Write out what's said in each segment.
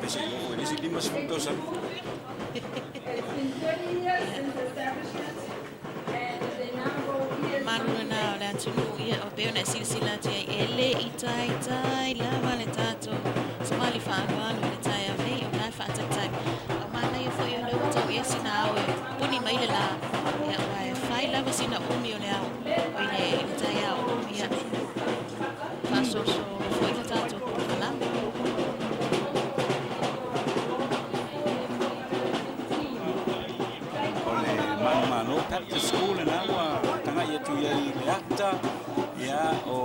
Pe se'i oo foi i le isi 50 tausaga. Mamalu lena o le atunuu, ia, e pei ona e silasila atu i ai, e le i taitai lava le tatou savali faaaloalo i le taeao nei, o la e faataitai. A o manaia foi o lea ua tau i ai sina ao e puni mai le la, ia, aua e fai lava sina umi o le ao, oi le, i le taeao, ia, faasoso foi le tatou polokalame. O le manumalo Baptist School lena ua tagai atu i ai i le ata, ia, o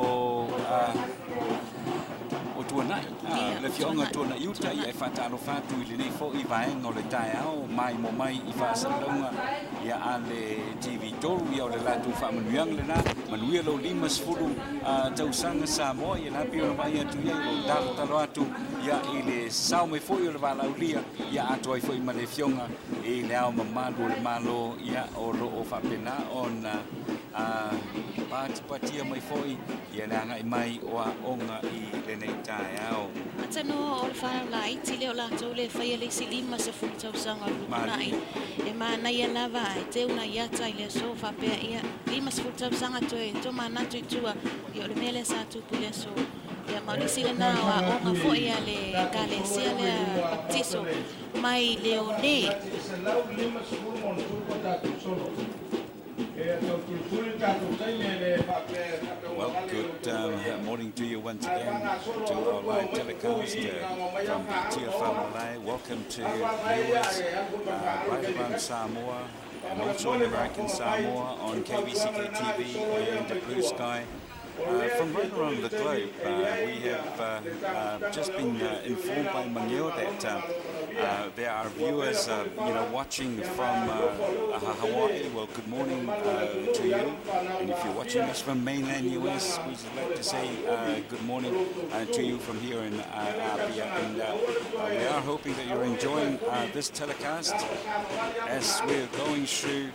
o Tuanai, le afioaga o Tuanai Uta, ia e faatalofa atu i lenei foi vaega o le taeao maimoa mai i faasalalauga ia a le TV3, ia o le latou faamanuiaga lena, manuia lou 50 tausaga Samoa, ia la pei ona vaai atu i ai, o lo o talotalo atu ia i le sao mai foi o le valaaulia, ia atoa ai foi ma le afioga i le Ao Mamalu o le Malo, ia o lo o faapena ona patipatia mai foi ia le agai mai o aoga i lenei taeao. Atonu o le fanau laiti lea o latou lea e faia le isi 50 tausaga o le lumanai. E manaia lava ae teu nai ata i le aso faapea ia 50 tausaga toe tomanatu i tua ia o le mea lea sa tupu i le aso. Ia ma o le isi lena o aoga foi a le Ekalesia lea Baptiso mai Leone. Well, good morning to you once again to our live telecast from the Tiafau Malae. Welcome to viewers right around Samoa and also in American Samoa on KVCK TV and Blue Sky. From right around the globe, we have just been informed by Mangeo that there are viewers, watching from Hawaii. Well, good morning to you. And if you're watching us from mainland US, we'd like to say good morning to you from here in Apia. And we are hoping that you're enjoying this telecast as we're going through.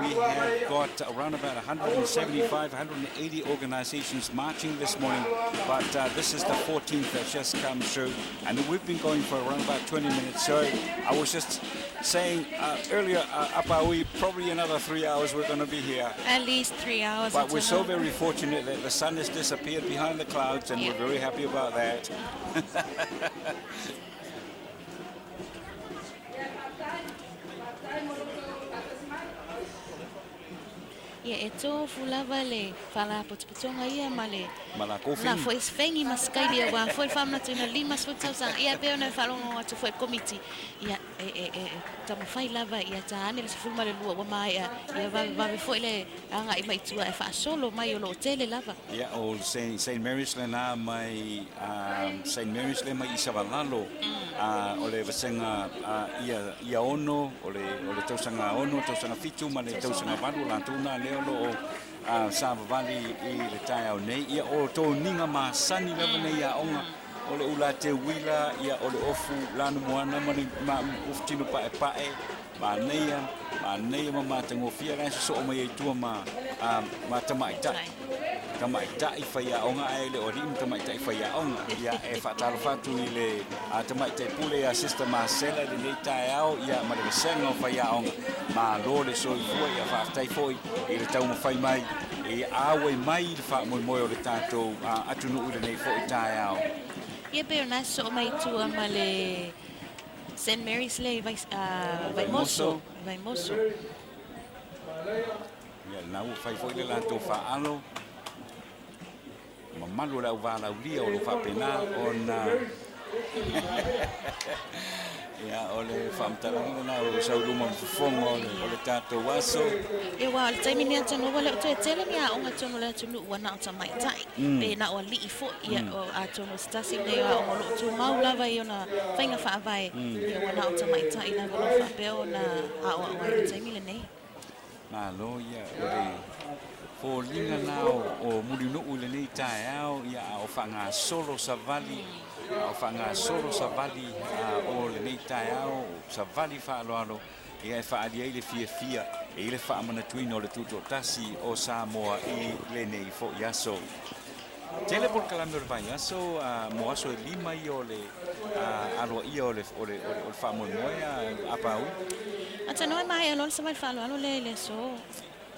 We have got around about 175, 180 organizations marching this morning, but this is the 14th that's just come through, and we've been going for around about 20 minutes. So I was just saying earlier, Apaui, probably another 3 hours we're going to be here. At least 3 hours. But we're so very fortunate that the sun has disappeared behind the clouds, and we're very happy about that. Ia, e tofu lava le faalapotopotoga ia ma le Ma la na foi fengi ma sikaili aua foi le faamanatuina 50 tausaga. Ia, pei ona e faalogo atu foi i le Komiti, ia, e, e, e, e taumafai lava ia ta ane le 12 ua maea, ia vavevave foi le agai mai tua e faasolo mai o lo o tele lava. Ia, o Saint Mary's lena mai Saint Mary's le mai i Savalalo, o le vasega ia ia ono, o le o le tausaga ono, tausaga fitu ma le tausaga valu, o latou na lea o lo o savavali i le taeao nei. Ia, o toniga masani lava nei aoga, o le ula teuila, ia, o le ofu lanumoana ma le ofu tino paepae, manaia, manaia ma matagofie la e sosoo mai ai tua ma, ma tamaitai. Tamaitai faiaoga ae le o alii ma tamaitai faiaoga. Ia, e faatalofa atu i le tamaitai pule ia Sister Marcella i lenei taeao, ia, ma le vasega o faiaoga. Malo le soifua, ia faafetai foi i le taumafai mai e auai mai i le faamoemoe o le tatou atunuu i lenei foi taeao. Ia pei o na sosoo mai tua ma le Saint Mary's le i Vaimoso. Vaimoso. Ia, lena ua fai foi le latou faaalo. Mamalu o le auvalaulia o lo o faapena ona Ia, o le faamatalaga lena o lo o sau i luma o le fofoga o le tatou aso. Ia, aua o le taimi nei atonu ua le o toe tele ni aoga i totonu o le atunuu ua na o tamaitai, pe na o alii foi. Ia, atonu o se tasi lenei o aoga o lo o tumau lava i ona faiga faavae, ia ua na o tamaitai lava o lo o faapea ona aoao ai i le taimi lenei. Malo, ia, o le foliga na o Mulinuu i lenei taeao, ia, a o faagasolo savali, a o faagasolo savali o lenei taeao, savali faaaloalo, ia, e faaali ai le fiafia i le faamanatuina o le Tutoatasi o Samoa i lenei foi aso. Tele polokalame o le vaiaso mo aso e lima ia o le aloaia o le o le o le faamoemoe a Apaui. Atanoa e maea loa le savali faaaloalo lea i le aso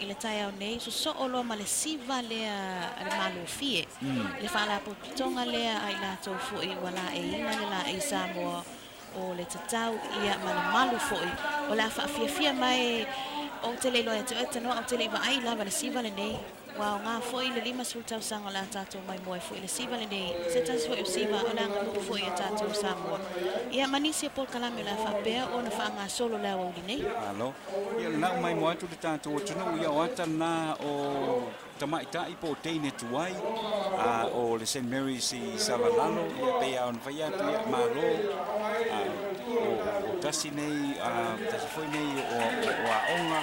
i le taeao nei, sosoo loa ma le siva lea a le Malofie, le faalapotopotoga lea a i latou foi ua laeiina le laei Samoa o le tatau ia ma le malu foi o le a faafiafia mai. Ou te le iloa ia te oe Tanoa, ou te le i vaai lava le siva lenei. Ua aoga foi le 50 tausaga o le a tatou maimoa ai foi i le siva lenei, o se tasi foi o siva o le aganuu foi a tatou Samoa. Ia ma nisi o polokalame o le a faapea ona faagasolo le aoauli nei. Malo. Ia o lena ua maimoa atu le tatou atunuu ia o ata lena o tamaitai po o teine tuai a o le Saint Mary's i Savalalo ia pei lava ona fai atu ia malo o tasi nei tasi foi nei o aoga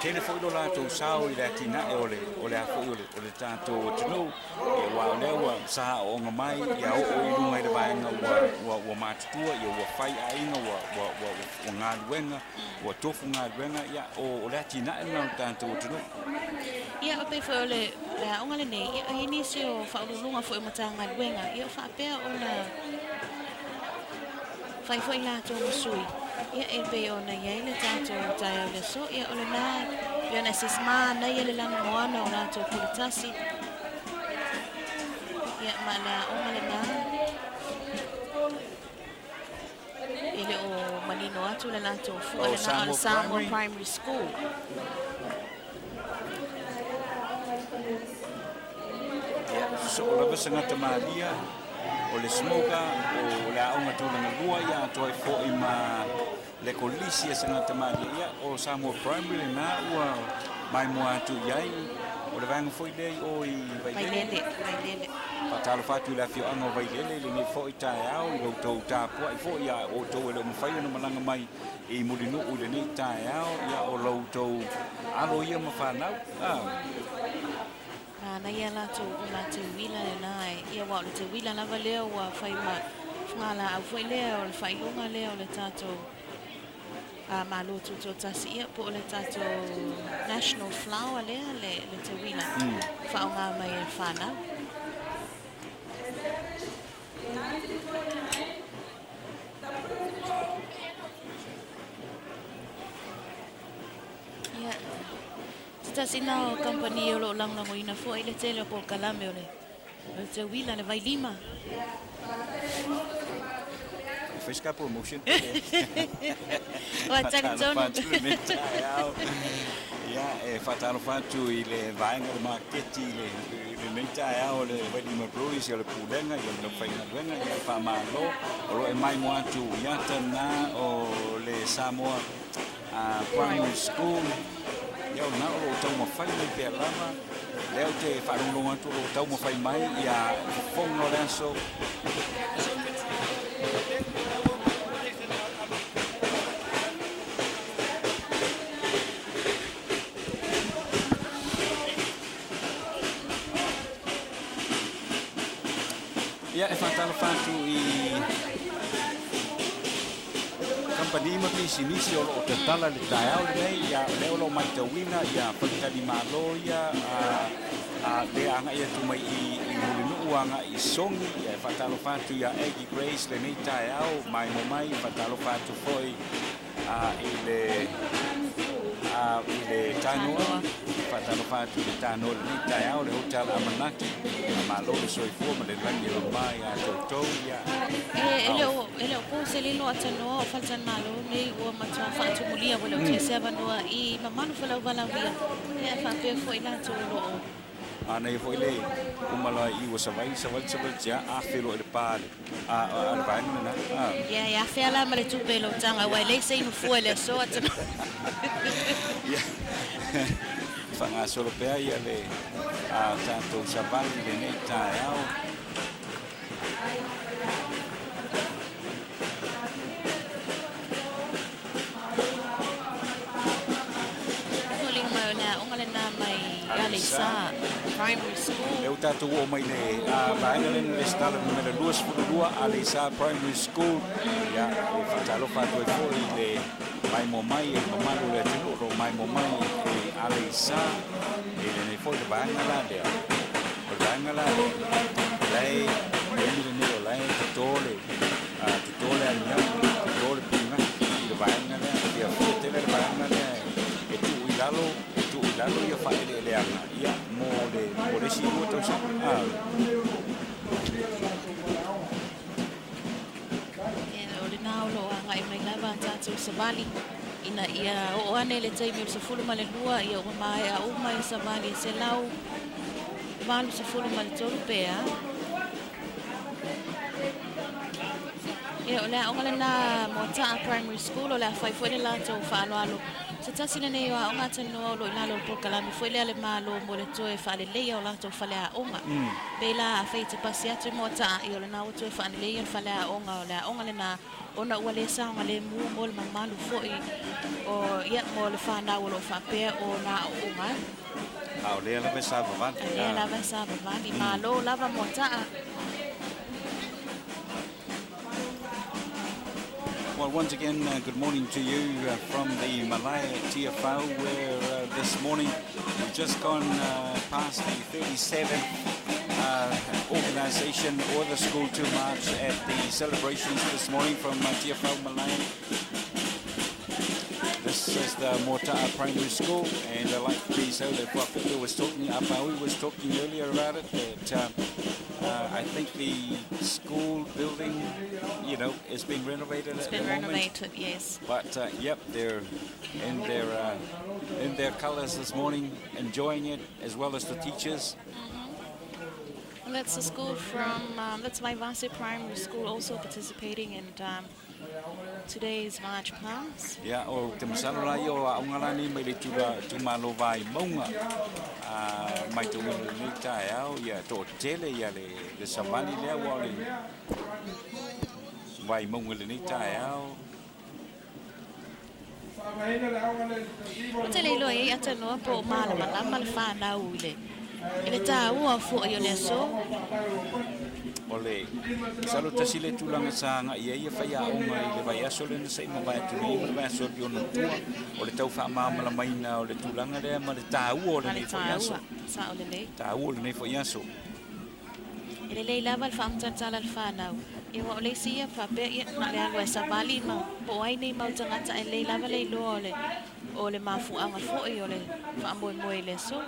tele foi lo latou sao i le atinae o le o le a foi o le o le tatou atunuu ia aua o lea ua sa aooga mai ia oo i luga i le vaega ua ua ua matutua ia ua fai aiga ua ua ua ua galuega ua tofu galuega ia o o le atinae lena o le tatou atunuu. Ia, e pei foi o le le aoga lenei, ia, e i ai nisi o faauluuluga foi o Matagaluega, ia o faapea ona fai foi latou ma sui, ia e pei ona i ai le tatou taeao i le aso, ia o lena, pei ona e silasila, manaia le lanumoana o latou puletasi, ia ma le aoga lena. E le o manino atu le latou fua lena o le Samoa Primary School. Ia, sosoo lava se gata malia o le smoker o le aoga tulaga lua ia atoa ai foi ma le kolisi a se gata malia. Ia, o Samoa Primary lena ua maimoa atu i ai. O le vaega foi lea i o i Vailele. Vailele. Faatalofa atu i le afioaga o Vailele i lenei foi taeao i lo outou tapuai foi ia outou e le o mafai ona malaga mai i Mulinuu i lenei taeao, ia o lo outou alo ia ma fanau. Manaia latou uma teuila lena e, ia aua o le teuila lava lea ua fai ma fugalaau foi lea o le faailoga lea o le tatou a Malo Tutoatasi, ia po o le tatou national flower lea le, le teuila faaaoga mai e le fanau. Ia, se tasi na o kamupani o lo o lagolagoina foi le tele o polokalame o le, o le teuila, le vailima. Fai ka promotion. Ua talitonu. Ia, e faatalofa atu i le vaega o le maketi i le lenei taeao o le Vailima Breweries, o le Pulega, ia ma le aufaigaluega, ia faamalo. O lo o e maimoa atu i ata lena o le Samoa Primary School. Ia o lena o lo o taumafai mai pea lava. Lea ou te faalogologo atu o lo o taumafai mai ia fofoga o le aso. Ia, e faatalofa atu i kamupani ma pisinisi o lo o tatala i le taeao lenei. Ia, o lea o lo o matauina ia faletalimalo ia a le agai atu mai i Mulinuu agai i Sogi. Ia, e faatalofa atu ia Aggie Grace lenei taeao, maimoa mai. Faatalofa atu foi i le i le Tanoa. Faatalofa atu i le Tanoa i lenei taeao, le Hotel Amanaki. Malo le soifua ma le lagi e mama ia te outou. Ia. E le o e le o po se lilo a Tanoa o faletalimalo nei ua matua faatumulia ua le o toe se avanoa i mamalu falauvalauvia ia e faapea foi latou o lo o Manaia foi le uma loa i ua savali, savali, savali tia afe loa i le pa a le vaega lena. Ia, e afea la ma le tupe i lou taga aua e leai se inu fua i le aso a Tanoa. Ia, faagasolo pea ia le tatou savali i lenei taeao. Foliga mai o le aoga lena mai Aleisa Primary School. Lea ua tatou oo mai le vaega lea na resitala numera 22 Aleisa Primary School. Ia, e faatalofa atu ai foi i le maimoa mai e le mamalu o le atunuu o lo o maimoa mai i Aleisa i lenei foi le vaega la lea. O le vaega la lea, o la e, taimi lenei o la e toto le, toto le aniau, toto le pigafi i le vaega lea. E fiafia tele le vaega lea e tuu i lalo, e tuu i lalo ia faaeleeleaga, ia, mo le, mo le isi 2 tausaga. Ia, o lena o lo o agai mai lava a tatou savali ina ia oo ane le taimi o le 12, ia ua maea uma i savali e 183 pe a. Ia, o le aoga lena Moata'a Primary School, o le a fai foi le latou faaaloalo. Se tasi lenei o aoga talanoa o lo o i lalo o le polokalame foi lea a le Malo mo le toe faaleleia o latou faleaoga. Pei la afai e te pasi atu i Moata'a, ia o lena ua toe faaleleia le faleaoga o le aoga lena ona ua le saogalemu mo le mamalu foi o, ia, mo le fanau o lo o faapea ona aooga ai. A o lea lava e savavali. A lea lava e savavali. Malo lava Moata'a. Well, once again, good morning to you from the Malae at Tiafau, where this morning we've just gone past the 37th organisation or the school to march at the celebrations this morning from Tiafau Malae. This is the Moata'a Primary School, and like the so that Fuafito was talking, Apaui was talking earlier about it, that I think the school building, is being renovated It's at been the moment. renovated, yes. But yep, they're in their colours this morning, enjoying it, as well as the teachers. Well, that's the school from, that's Vaivase Primary School also participating in today's March Past. Ia, ou te masalo la ia o aoga la nei mai le tula itumalo Vaimauga mai tauina i lenei taeao, ia toatele ia le savali lea ua o le Vaimauga i lenei taeao. Ou te le iloa i ai atanoa po o malamalama le fanau i le taua fo'i o le aso. O le masalo tasi le tulaga sa agai ai ia faiaoga i le vaiaso lea na se i mavae atu nei ma le vaiaso o ona tua, o le tau faamalamalamaina o le tulaga lea ma le taua o Ma le lenei foi aso. Taua, sa'o lelei. Taua o lenei foi aso. E lelei lava le faamatala le fanau. Ia ua o le isi ia faapea ia na o le alu e savali ma po o ai nei mau tagata ae lelei lava le iloa o le mafuaaga fo'i o le faamoemoe i le aso.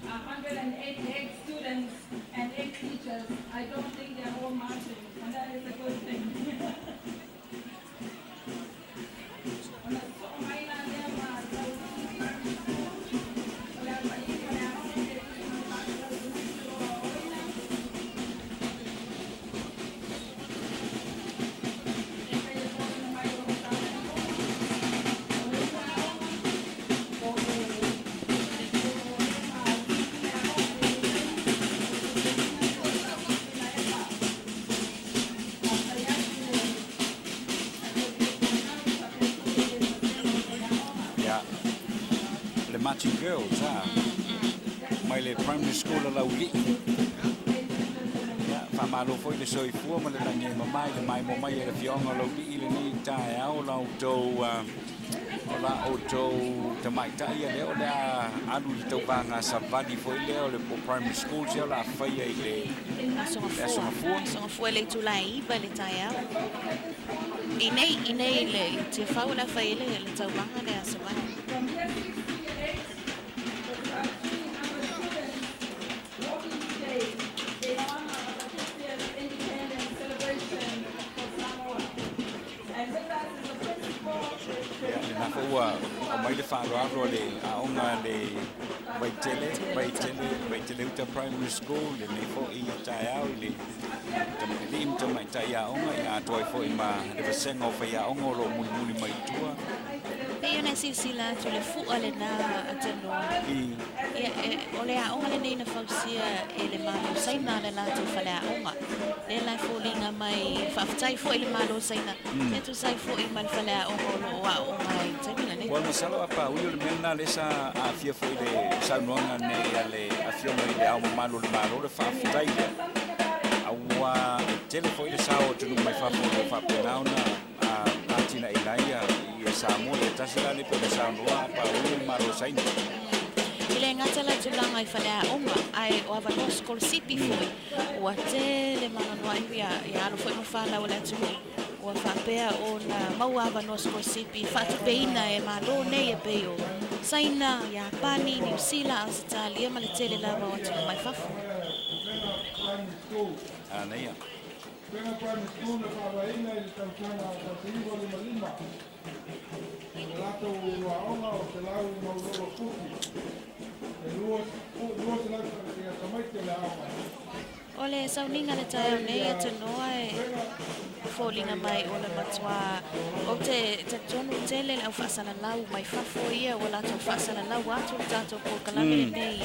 188 students and 8 teachers. I don't think they're all marching, and that is a good thing. Ia, le Marching Girls a mai le Primary School o Laulii. Ia, faamalo foi le soifua ma le lagi e mamā i le maimoa mai e le afioaga o Laulii i lenei taeao la outou o la outou tamaitai ia lea o le a alu i le tauvaga savali foi lea o le po Primary School sia o le a faia i le Aso le aso Gafua. Gafua. Aso Gafua i le itula e 9 i le taeao. I nei le i Tiafau o le a fai ai le tauvaga lea savali. From year 6 to year 8, with about 300 students walking today in honor of the 50th independence celebration for Samoa. And with us is the principal, Ia, lena foi ua aumai le faaaloalo a le aoga le Vaitele, Vaitele, Vaitele Uta Primary School, lenei foi taeao i le tamalii ma tamaitai aoga ia atoa ai foi ma le vasega o faiaoga o loo mulimuli mai i tua. Pei ona e silasila atu le fu'a lena atanoa. I Ia, e, o le aoga lenei na fausia e le Malo Saina le latou faleaoga. Lea la e foliga mai faafetai fo'i le Malo Saina. E tusa ai fo'i ma le faleaoga o loo aooga ai i taimi lenei. Well, masalo a paui o le mea lena lea sa aafia foi le saunoaga nei a le afioga i le Ao Mamalu o le Malo le faafetai lea. Auā e tele foi le sao o atunuu mai fafo o loo faapena ona atinaeina ai ia Samoa. Ia tasi la lea pei ona saunoa a paui le Malo Saina. I le gata la tulaga i faleaoga, ae o avanoa sikolasipi foi ua tele ma anoanoai ia alo foi ma fanau a le atunuu ua faapea ona maua avanoa sikolasipi faatupeina e Malo nei e pei o Saina, Iapani, Niu Sila, Ausetalia ma le tele lava o atunuu mai fafo. Anaia. Upega Primary School na faavaeina i le tausaga 1955. O le latou aoga o Selau Maulolo Fusi, e 200 tamaiti o le aoga. O le sauniga le taeao nei e tanoa e foliga mai o le matuā ou te talitonu tele le au faasalalau mai fafo ia ua latou faasalalau atu le tatou polokalame lenei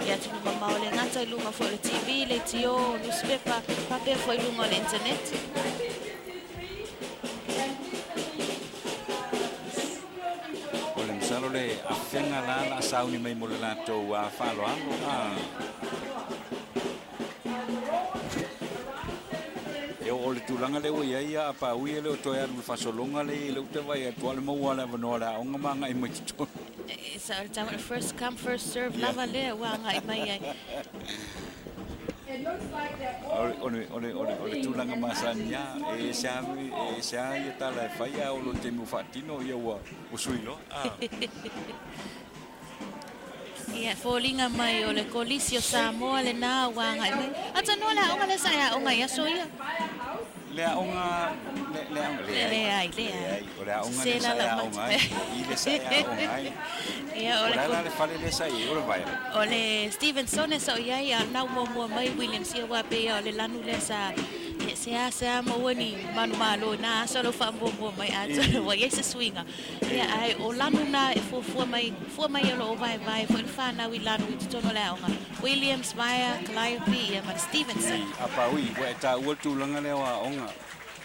i atunuu mamao e le gata i luga foi o le TV, leitio, nusipepa faapea foi i luga o le internet. O le masalo le afega la la sauni mai mo le latou faaaloalo a. E o le tulaga lea ua i ai a paui e le o toe alu i le faasologa lea i lea ou te vaai atu a o le maua o le avanoa o le aoga ma agai mai totonu. E first come first serve lava lea ua agai mai ai. O le tulaga masani lava, e ese lava e ese lava ia tala e fai, a oo loa i le taimi ua faatino, ia ua sui loa. Ia, foliga mai o le Kolisi o Samoa lena ua agai mai. Atonu o le aoga lea sa e aoga i aso ia. Le aoga, le, le aoga, leai. Leai, leai. O le aoga lea sa e aoga ai, o i lea sa e aoga ai. Ia, o le a la le fale lea sa i ai, o le vaea? O le Stevenson e sa i ai, a o lena ua muamua mai Williams ia aua pei o le lanu lea sa seasea maua ni manumalo i na aso lau faamuamua mai atonu ua i ai se suiga. Ia, ae o lanu na e fuafua mai, fua mai o lo o vaevae foi le fanau i lanu i totonu o le aoga, Williams, Vaea, Calliope, ia ma le Stevenson. I Apaui, ua e taua le tulaga lea o aoga.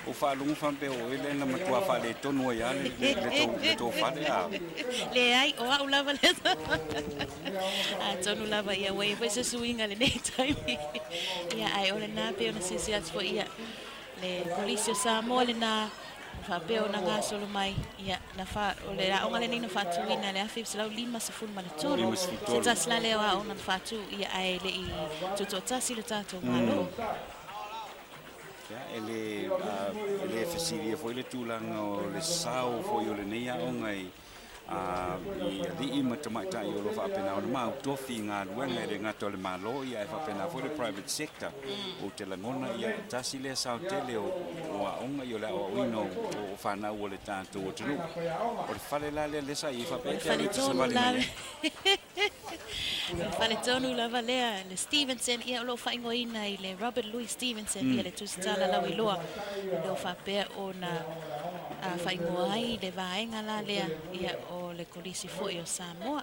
Ua faalogo faapea o oe lea na matua faaletonu ai lava le tou fale, a? Leai, o au lava lea. Atonu lava ia ua i ai foi se suiga i lenei taimi. Ia, ae o lena pei ona silasila atu foi, ia, le Kolisi o Samoa lena ua faapea ona gasolo mai, ia, na fa, o le aoga lenei na faatuina i le 1953, se tasi la lea o aoga na faatu, ia, ae le i tutoatasi le tatou Malo. Ia, e le, e le fesilia foi le tulaga o le sao foi o lenei aoga i, i alii ma tamaitai o lo o faapena ona mautofi i galuega e le gata o le Malo ia ae faapena foi le private sector. Ou te lagona ia tasi lea sao tele o aoga ia o le aoaoina o fanau a le tatou atunuu. O le fale la lea lea sa i ai faapea e te alu e te savali mai ai. O le fale tonu lava lea, le Stevenson, ia o lo o faaigoaina i le Robert Louis Stevenson, ia le tusitala lauiloa, o lo o faapea ona faaigoa ai le vaega la lea, ia o le Kolisi foi o Samoa.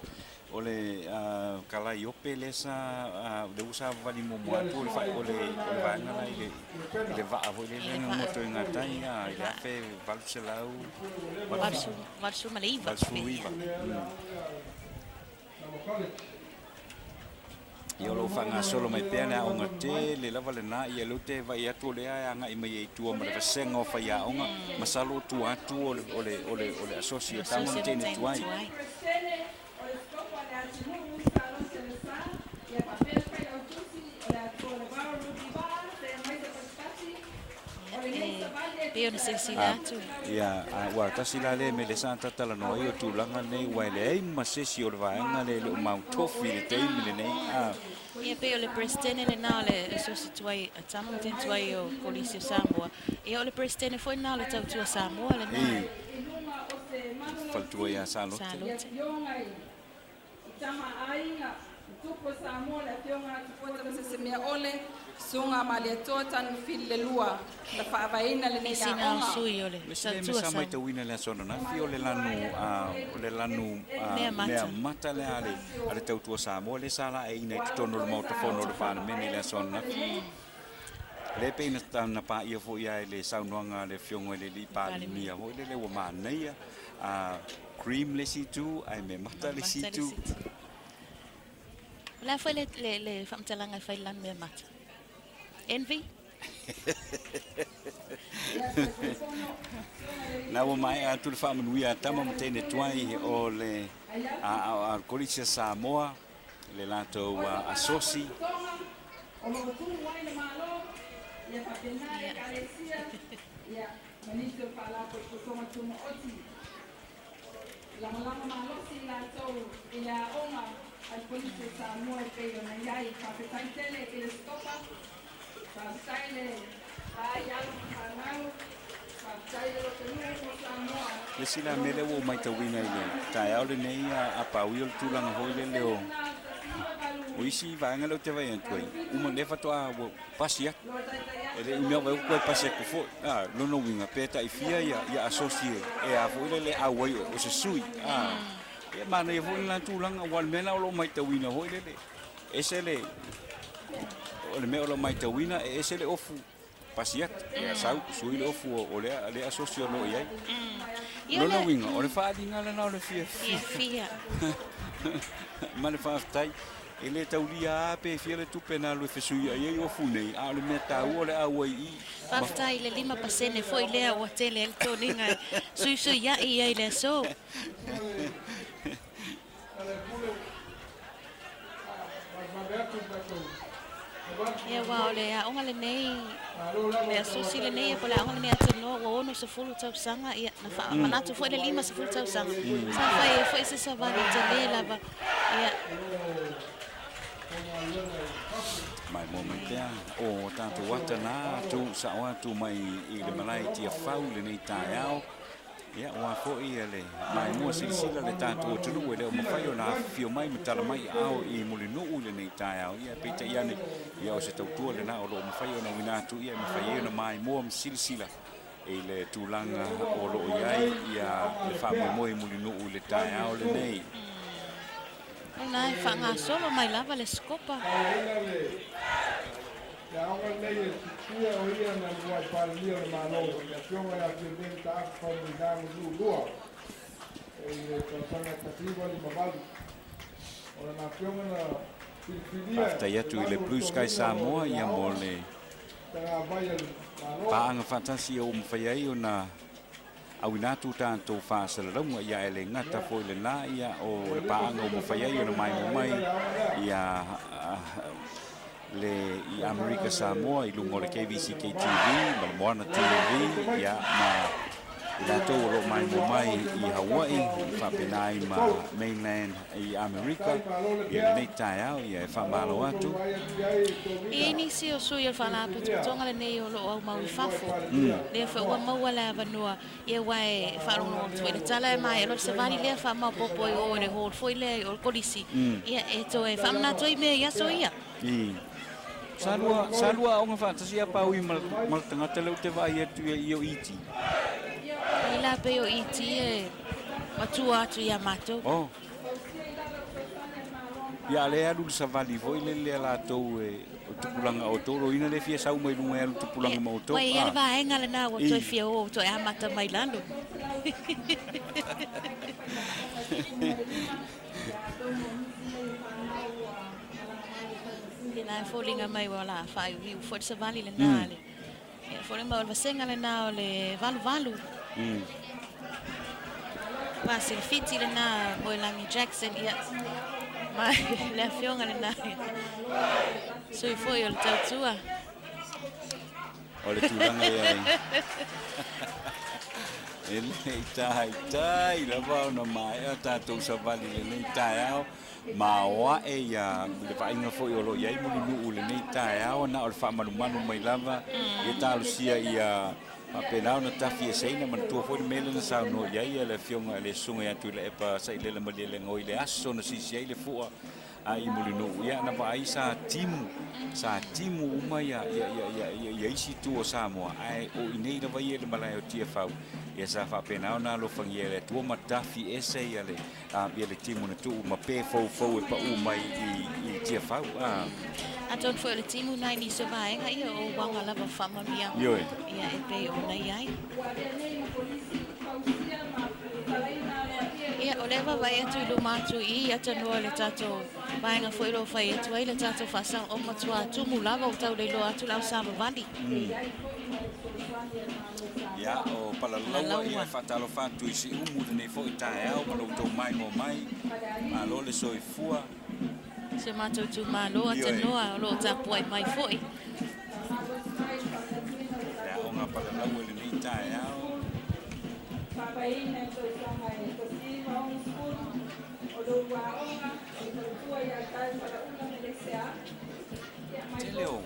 O le Kalaiope lea sa, lea ua savavali muamua atu o le o le vaega la i le vaa foi lea na goto i gatai i le 1889. 89. Ia o lo o faagasolo mai pea le aoga tele lava lena, ia lea ou te vaai atu o lea e agai mai ai i tua ma le vasega o faiaoga, masalo o tua atu o le, o le, o le, o le asosi o tama ma teine tuai. Pei ona silasila atu. Ia, a ua tasi la lea mea lea sa tatalanoa ai o tulaga nei, aua e leai ma se isi o le vaega lea e le o mautofi i le taimi lenei. A. Ia, pei o le Peresetene lena o le Asosi Tuai a Tama ma Teine Tuai o Kolisi o Samoa. Ia, o le Peresetene foi lena o le Tautua Samoa lena. I faletua ia Salote. Salote. Tama aiga, tupu o Samoa le afioga Tupua Tamasese-Meaole, Susuga Malietoa Tanufili le lua, na faavaeina lenei Sina aoga. sui o le Le sili mea Tautua sa Samoa. matauina i le aso ananafi o le lanu o le lanu Mea mata. mea mata lea a le a le Tautua Samoa lea sa laeiina i totonu o le Maota Fono o le Palemene i le aso ananafi. Lea pei na na paia foi lava i le saunoaga a le Afioga i le Alii Palemia foi lele ua manaia cream le isi itu ae mea mata le isi itu. O le a foi le, le, le faamatalaga e fai i le lanu mea mata? Envy? Na ua maea atu le faamanuia a Tama ma teine tuai o le a, a, a Kolisi a Samoa. le latou asosi. O lo o tumu ai le Malo, ia faapena Ekalesia, ia, ma nisi o Faalapotopotoga Tumaoti. Lagolago malosi i latou i le aoga a le Kolisi o Samoa e pei ona i ai. Faafetai tele i le Sikopa, faafetai le vaai alo ma fanau, faafetai le lotonuu mo Samoa. Le isi la mea lea ua ou matauina i le taeao lenei a Paui o le tulaga foi lele o o isi vaega lea ou te vaai atu ai, uma lea faatoa ua pasi atu. E le i mea vai ua pasi atu foi. A, lona uiga pe tai fia ia ia asosi e a foi lele auai o se sui. A, ia manaia foi lena tulaga aua o le mea lena o lo o matauina foi lele. Ese le o le mea o lo o matauina e ese le ofu pasi atu. Ia sau sui le ofu o lea lea asosi o lo o i ai. Lona uiga o le faaaliga lena o le fiafia. Fiafia. Ma le faafetai. E le taulia lava pe fia le tupe na alu e fesuiai ai ofu nei, a o le mea taua o le auai i. Faafetai i le 5% foi lea ua tele ai le toniga e suisuiai ai le aso. Ia aua o le aoga lenei, le asosi lenei ia po o le aoga lenei a Tanoa ua 60 tausaga, ia na faamanatu foi le 50 tausaga. Sa fai ai foi se savali tele lava. Ia. Maimoa mai pea o tatou ata na tu sao atu mai i le malae Tiafau i lenei taeao. Ia, aua foi le maimoa silasila le tatou atunuu e le o mafai ona afifio mai ma tala mai aao i Mulinuu i lenei taeao. Ia, peitai ane, ia o se tautua lena o lo o mafai ona uina atu, ia e mafai ai ona maimoa ma silasila i le tulaga o lo o i ai ia le faamoemoe i Mulinuu i le taeao lenei. O lena e faagasolo mai lava le sikopa. Le aoga lenei e silafia o ia na luai Palemia o le Malo, le Afioga ia Fiame Taafu Faumuina Lua i le tausaga 1958. O lana afioga na filifilia Faafetai atu i le Blue Sky Samoa ia mo le tagavai a le Malo. paaga faatasi ua mafai ai ona auina atu tatou faasalalauga ia e le gata foi lena ia o le paaga ua mafai ai ona maimoa mai ia le i Amerika Samoa i luga o le KVCK TV ma le Moana TV ia ma i latou o lo o maimoa mai i Hawaii faapena ai ma mainland i Amerika ia lenei taeao ia e faamalo atu. E i ai nisi o sui o le Faalapotopotoga lenei o lo o aumau i fafo, lea foi ua maua le avanoa, ia aua e faalogologo atu foi i le tala e maea loa le savali lea faamaopoopo i o i le hall foi lea o le kolisi, ia e toe faamanatu ai mea i aso ia. I. Sa lua, sa lua aoga faatasi a Paui ma, ma le tagata lea ou te vaai atu ia i o ET. Ai la pei o ET e matua atu ia matou. Oh. Ia a lea e alu le savali foi lele a latou e o tupulaga o outou loina lea e fia sau mai luga e alu tupulaga ma outou. Ua i ai le vaega lena ua toe fia o toe amata mai lalo. Tēnā e foliga mai ua la faaiuiu foi le savali lena le ia foliga mai o le vasega lena o le valuvalu. Pasi le fiti lena Moelangi Jackson ia ma le afioga lena sui foi o le tautua. O le tulaga ia e le i taitai lava ona maea tatou savali i lenei taeao ma aoae ia le vaaiga foi o lo o i ai Mulinuu i lenei taeao na o le faamalumalu mai lava ia talosia ia faapena ona tafieseina manatua foi le mea lea na saunoa i ai le afioga i le Susuga ia Tuilaepa Sailele Malielegaoi i le aso na sisi ai le fua a i Mulinuu ia na vaai sa timu sa timu uma ia ia ia ia ia, ia isi itu o Samoa ae o i nei lava ia i le malae o Tiafau ia sa faapena ona alofagia e le Atua ma tafi ese ia le ia le timu na tuu ma pe foufou e paʻu mai i i Tiafau a. Atonu foi o le timu na i nisi o vaega ia o uaga lava faamanuiaga Ioe. ia e pei ona i ai. Ia, o lea e vaavaai atu i luma atu i i Atanua i le tatou vaega foi o lo o fai atu ai le tatou faasao o matua tumu lava ua tau le iloa atu le au savavali. Ia, o Palalaua, ia e faatalofa atu i Siumu i lenei foi taeao ma lo outou maimoa mai. Malo le soifua. Si o matou itumalo a Tanoa o lo o tapuai mai foi. Le aoga palalau i lenei taeao. Tele o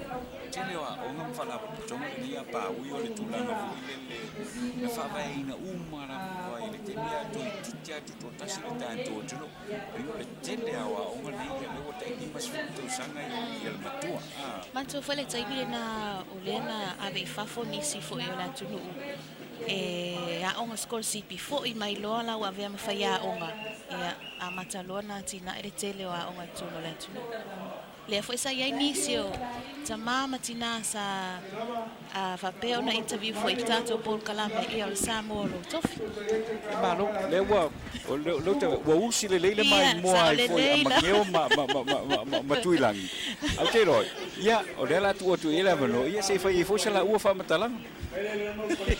tele o aoga ma faalapotopotoga lenei a paui o le tulaga foi lele na faavaeina uma lava i le taimi a toeitiiti lava tutoatasi le tatou atunuu. Pei o le tele lava o aoga nei ia lea ua tai 50 tausaga ia le matua. Manatua foi le taimi lena o lea na ave i fafo nisi foi o le atunuu e aoga sikolasipi foi mai loa la ua avea ma faiaoga, ia amata loa ona atinae le tele o aoga i totonu o le atunuu. Lea foi sa i ai nisi o tama ma tina sa faapea ona interview foi i le tatou polokalame, ia o le Samoa o lou tofi. E malo, lea ua, ua usi lelei le maimoa ai foi a Mageo ma, ma, ma, ma, ma, ma Tuilagi. Ae ou te iloa, ia, o lea o le a tuu atu i ai le avanoa, ia se i fai ai foi sa laua faamatalaga.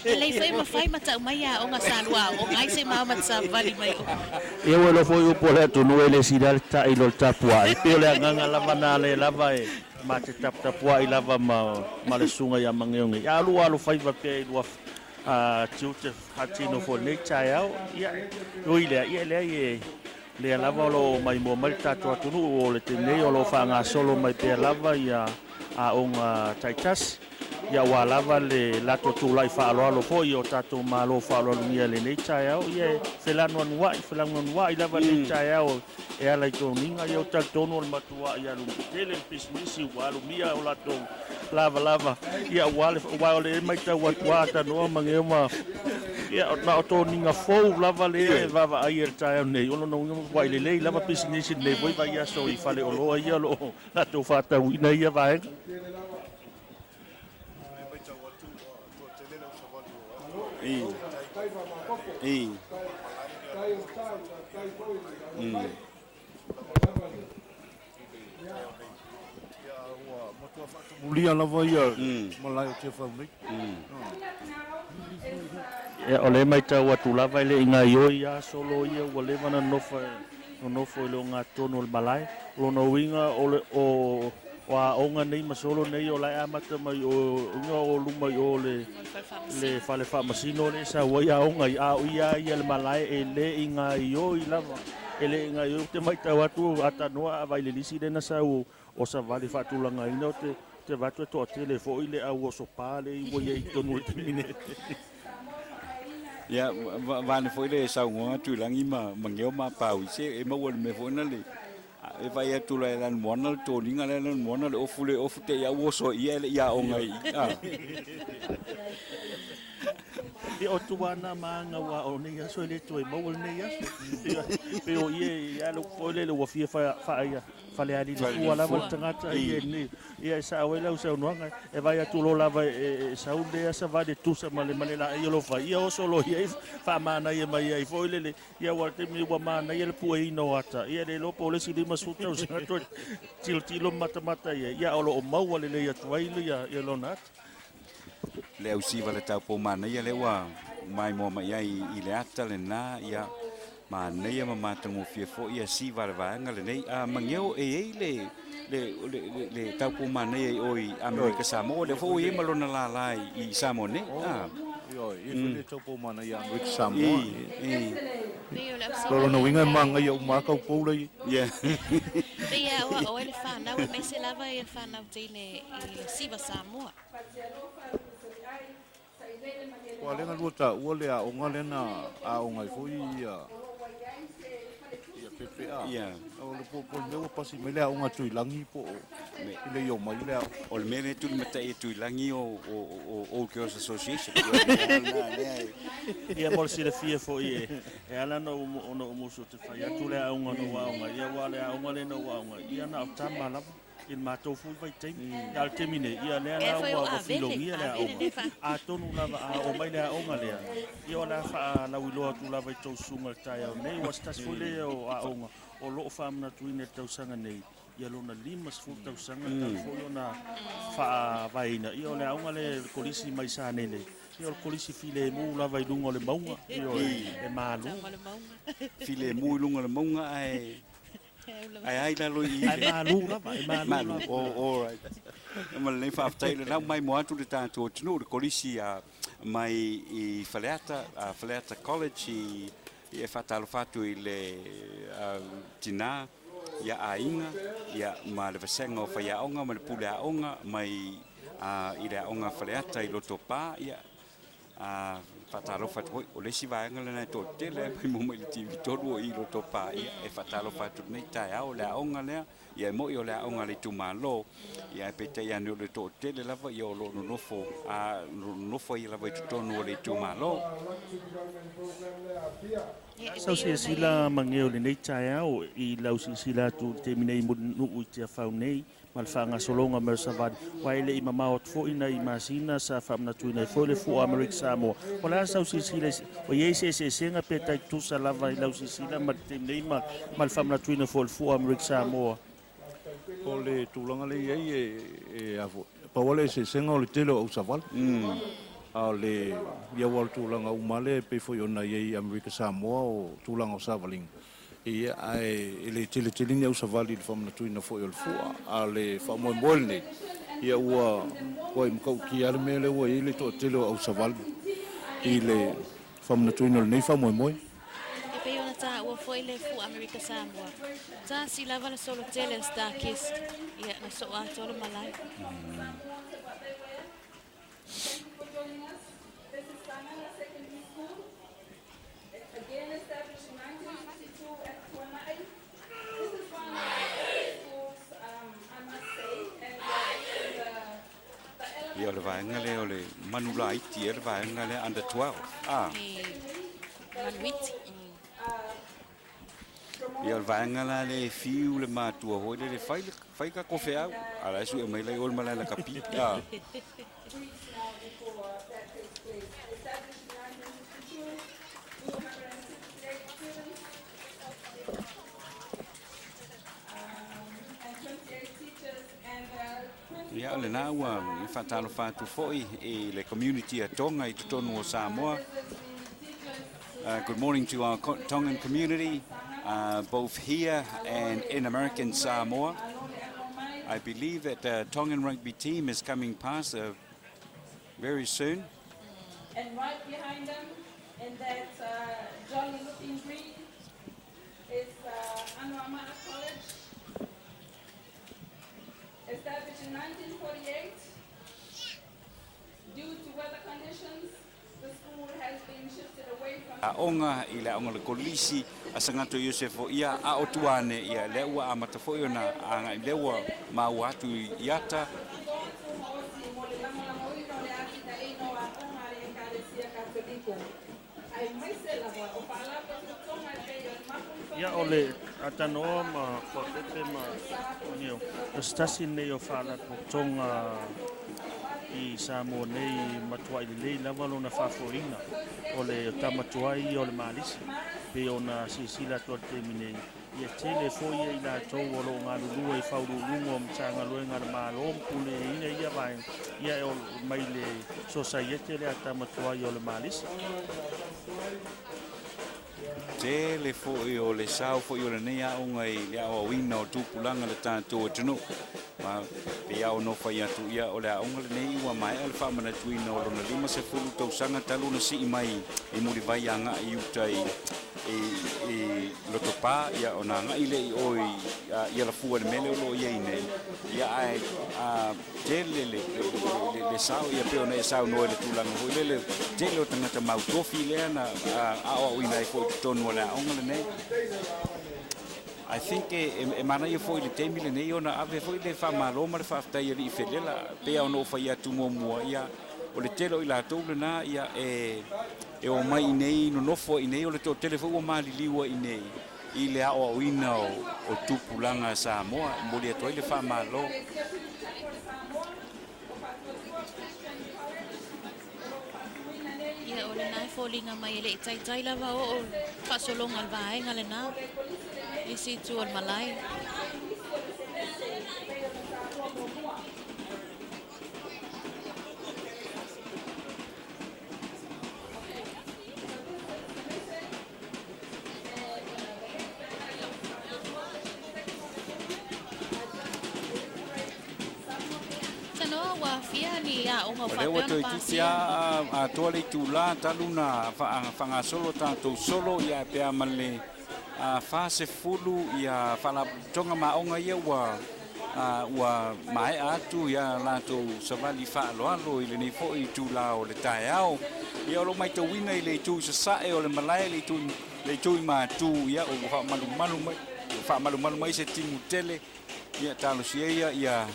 Lelei foi ma fai ma tau mai aoga sa lua aoga ai se mao ma te savali mai o. Ia ua iloa foi upu o le atunuu e le sili lava le ta'i i lo le tapua'i. E pei o le agaga lava na le lava e ma te taputapua'i lava ma ma le susuga ia Mageo nei. A lua alofaiva pea i lua tiute faatino foi i lenei taeao, ia ui lea, ia e leai e lea lava o lo o maimoa mai le tatou atunuu o le taimi nei o lo o faagasolo mai pea lava ia aoga taitasi. Ia aua lava le latou tulai faaaloalo foi o tatou Malo faaaloalogia i lenei taeao, ia e felanuanuai, felanuanuai lava lenei taeao e ala i toniga. Ia ou te talitonu o le matuai alu tele le pisinisi ua alumia o latou lavalava, ia aua le, aua o lea e matau atu lava Tanoa ma Geo ma, ia na o toniga fou lava lea e vaavaai i le taeao nei. O lona uiga ua matuai lelei lava pisinisi i lenei foi vaiaso i faleoloa ia o lo o latou faatauina ia vaega. Mulia lava ia malae o Tiafau nei. Ia, o lea e matau atu lava e le i gaoioi lava solo ia ua leva ona nonofo i le ogatotonu o le malae. O lona uiga o le o o aoga nei ma solo nei o la e amata mai o uiga o luma i o le le fale faamasino lea e sau ai aoga i a o ia lava ia le malae e le i gaoioi lava. E le i gaoioi. Ou te matau atu a tanoa a vaai i le lisi lea na sau o Savali faatulagaina ou te te vaai atu e toatele foi le au oso pa lea ua i ai i totonu o le taimi nei. Ia, vaeane foi le saunoaga Tuilagi ma Mageo ma Paui, se e maua i le mea foi lena le e vaai atu loa e Lanumoana le toniga lea Lanumoana le ofu le ofu te i a ua oso ai ia e le i aoga i i. A. Ia o tua na ma aga ua o nei aso e le toe maua lenei aso. Pei o ia ia le foi lele ua fia faaia falealili fua lava le tagata ia nei. Ia e sao ai lau saunoaga e vaai atu loa lava e sau lea savali e tusa ma le ma le laei o lo o fai, ia oso loa i ai faamanaia mai ai foi lele. Ia aua o le taimi ua manaia le pueina o ata, ia le iloa po o le isi 50 tausaga toe tilotilo ma matamata i ai, ia o lo o maua lelei atu ai ia lona ata. Le ausiva le taupou manaia lea ua maimoa mai ai i le ata lena, ia manaia ma matagofie foi ia siva le vaega lenei. A Mageo e i ai le le le le taupou manaia i o i Amerika Samoa, lea foi ua i ai ma lona lālā i Samoa nei. A. Ioe, e i ai foi le taupou manaia i Amerika Samoa. O lona uiga e manaia uma lava taupou la i ai. Pei e aoao ai le fanau, aemaise lava le fanau teine i le siva Samoa. Ua lea na lua taua le aoga lea na aoga ai foi ia ia PPA. Yeah. O le po po le mea ua pasi mai le aoga a Tuilagi po o i le i o mai le aoga. O le mea lea e tulimatai e Tuilagi o o o Old Girls Association. Ia o le mea lena lea e. Ia mo le silafia foi e e ala ona ou ona ou musu ou te fai atu le aoga na ou aoga ai, aua o le aoga lea na ou aoga ai, ia na o tama lava. I le matou foi vaitaimi. A o le taimi nei, ia lea Ea la foi o ua ua Avele, filogia le Avele aoga. lea fa. Atonu lava a oo mai le aoga lea, ia o le a faalauiloa atu lava i tou susuga i le taeao nei. Ua se tasi foi lea o aoga o lo o faamanatuina i le tausaga nei, ia lona 50 tausaga talu foi ona faavaeina. Ia o le aoga lea i le kolisi mai Sanele, ia o le kolisi filemu lava i luga o le mauga, ioe, e malu. Tama o le mauga. Filemu i luga o le mauga ae. Ae a i lalo i i Ae malu lava, e malu Malu, lava. oh, all right. Ma lenei faafetai le lau mai mo atu le tatou atunuu le kolisi a mai i Faleata, a Faleata College i e faatalofa atu i le tinā ia aiga ia ma le vasega o faiaoga ma le pule aoga mai i le aoga Faleata i Lotopa ia A faatalofa atu foi, o le isi vaega lena e toatele ai mai mai le TV 3 o i Lotopa, ia e faatalofa atu lenei taeao, le aoga lea, ia e moi o le aoga a le itumalo, ia ae peitai ane o le toatele lava ia o lo o nonofo, a nonofo ai lava i totonu o le itumalo. Sau silasila mageo i lenei taeao i lau silasila atu i le taimi nei i Mulinuu i Tiafau nei ma le faagasologa mai o Savali, aua e le i mamao atu foi nai masina sa faamanatuina ai foi le Fua Amerika Samoa. O le a sau silasila, o i ai se eseesega pe tai tutusa lava i lau silasila ma le taimi nei ma le faamanatuina foi o le Fua Amerika Samoa? O le tulaga lea e i ai e a foi, pau lava le eseesega o le tele o au savali. A o le, ia aua o le tulaga uma lava lea e pei foi ona i ai i Amerika Samoa o tulaga o savaliga, Ia, ae e le tele tele ni ausavali i le faamanatuina foi o le fua, a o le faamoemoe lenei, ia ua ua matautia lava le mea lea ua i ai le toatele o ausavali i le faamanatuina o lenei faamoemoe. E pei ona taua foi le fua Amerika Samoa, tasi lava le solo tele a le Starkist, ia na soo atoa le malae. Again established in 1962 at Tuanai. This is one of the schools, I must say, and the, the Ia o le vaega lea o le manu laiti ea le vaega lea under 12. Ah. E manuiti. Ia o le vaega la lea e fiu le matua foi lele fai le fai ka kofe au. A la e sue mai lai o le malae lakapi. Ah. weeks now before that takes place. Established in 1962, 268 students and 28 teachers and Ia o lena ua faatalofa atu foi i le community a Tonga i totonu o Samoa. Good morning to our Tongan community, both here and in American Samoa. I believe that the Tongan rugby team is coming past very soon. And right behind them, in that jolly looking green, is Anoamaa College, established in 1948. Due to weather conditions, the school has been shifted away from Aoga i le aoga o le Kolisi a Sagato Iosefo ia a o tua ane ia lea ua amata foi ona agai lea ua maua atu i ata. Ia o le Atanoa ma Fuapepe ma Neo, o se tasi lenei o faalapotopotoga i Samoa nei matuai lelei lava lona faafoeina o le tama tuai ia o le Malisi pei ona silasila atu i le taimi nei. Ia tele foi ia i latou o lo o galulue i faauluuluga o Matagaluega a le Malo ma puleaina ia vaega ia e mai le Sosaiete lea a tama tuai o le Malisi. Tele foi o le sao foi o lenei aoga i le aoaoina o tupulaga le tatou atunuu. Ma pei lava ona fai atu ia o le aoga lenei ua maea le faamanatuina o lona 50 tausaga talu ona sii mai i Mulivai agai i uta i i Lotopa ia ona agai lea i o i i Alafua i le mea lea o lo o i ai nei ia ae tele le le sao ia pei ona e saunoa i le tulaga foi lele tele o tagata mautofi lea na aoaoina ai foi i totonu o le aoga lenei. I think e, e manaia foi i le taimi lenei ona ave foi le faamalo ma le faafetai i alii felela pei ona ou fai atu muamua ia o le tele o i latou lena ia e e omai i inei nonofo i inei o le toatele foi ua maliliu ai i inei i le aoaoina o, o tupulaga a Samoa e momoli atu ai le faamalo. Ia o lena e foliga mai e le i taitai lava oo faasologa o le vaega lena i isi itu o le malae. ni aoga o O lea ua faapea ona toeitiiti pasia. lava atoa le itulā talu ona faagasolo tatou solo ia pe a ma le 40 ia faalapotopotoga ma aoga ia ua ua maea atu ia latou savali faaaloalo i lenei foi itulā o le taeao. Ia o lo o matauina i le itu i sasae o le malae le itu le itu i matu ia ua faamalumalu mai ua faamalumalu mai se timu tele ia talosia ia ia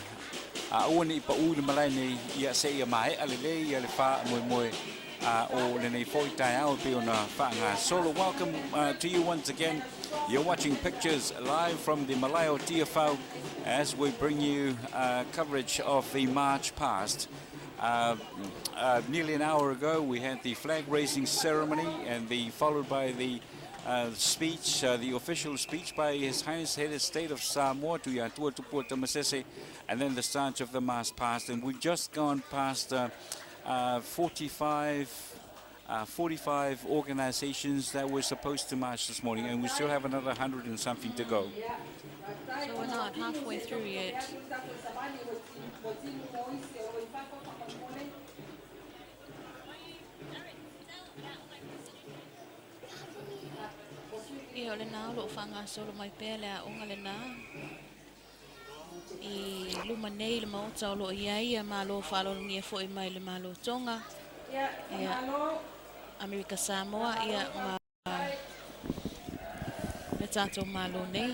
aua ne i paū i le malae nei ia seia maea lelei ia le faamoemoe o lenei foi taeao e pei ona faagasolo. Welcome to you once again. You're watching pictures live from the Malae o Tiafau as we bring you coverage of the march past. Nearly an hour ago, we had the flag raising ceremony and the followed by the speech, the official speech by His Highness Head of State of Samoa, Tuiatua Tupua Tamasese, and then the start of the march past. And we've just gone past 45 45 organizations that were supposed to march this morning, and we still have another 100 and something to go. So we're not halfway through yet. Ia, o lena o lo o faagasolo mai pea le aoga lena i luma nei i le maota o lo o i ai ia Malo faaaloalogia foi mai le Malo Tonga, ia Amerika Samoa, ia ma le tatou Malo nei.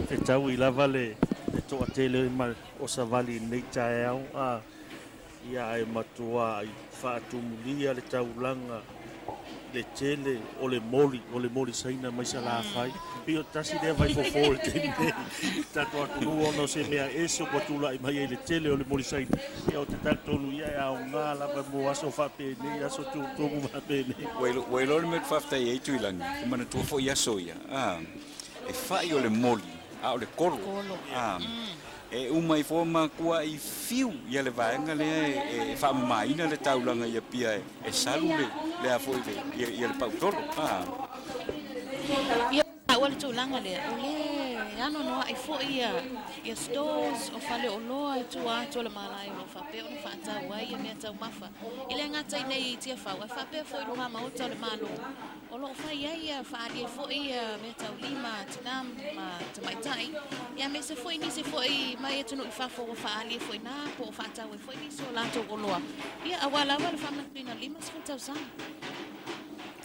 E taui lava le toatele o savali i lenei taeao, a ia ae matuā faatumulia le taulaga le tele o le moli, o le moli Saina mai Salafai. Pei o tasi lea vaifofo o le taimi nei i le tatou atunuu ona o se mea ese ua tulai mai ai le tele o le moli Saina. Ia ou te talitonu ia e aoga lava mo aso faapenei, aso tumutumu faapenei. Ua iloa le mea ou te faafetai ai Tuilagi, e manatua foi aso ia, e fai o le moli, a o le kolo. A, e uma ifo makua i fiu ia le vaega lea e faamamaina le taulaga i Apia e salu le le a foi le ia, ia le pautolo. A. Ia, ua le tulaga lea, o le anoanoai foi ia, ia stores o faleoloa i tua atu o le malae o lo o faapea ona faatau ai ia mea taumafa. E le gata i nei i Tiafau, ae faapea foi i luga maota o le Malo. O lo o fai ai ia, faaali ai foi ia meataulima a tinā ma tamaitai, ia aemaise foi nisi foi mai atunuu i fafo ua faaali ai foi i ina po o faatau ai foi nisi o latou oloa, ia aua lava le faamanatuina 50 tausaga.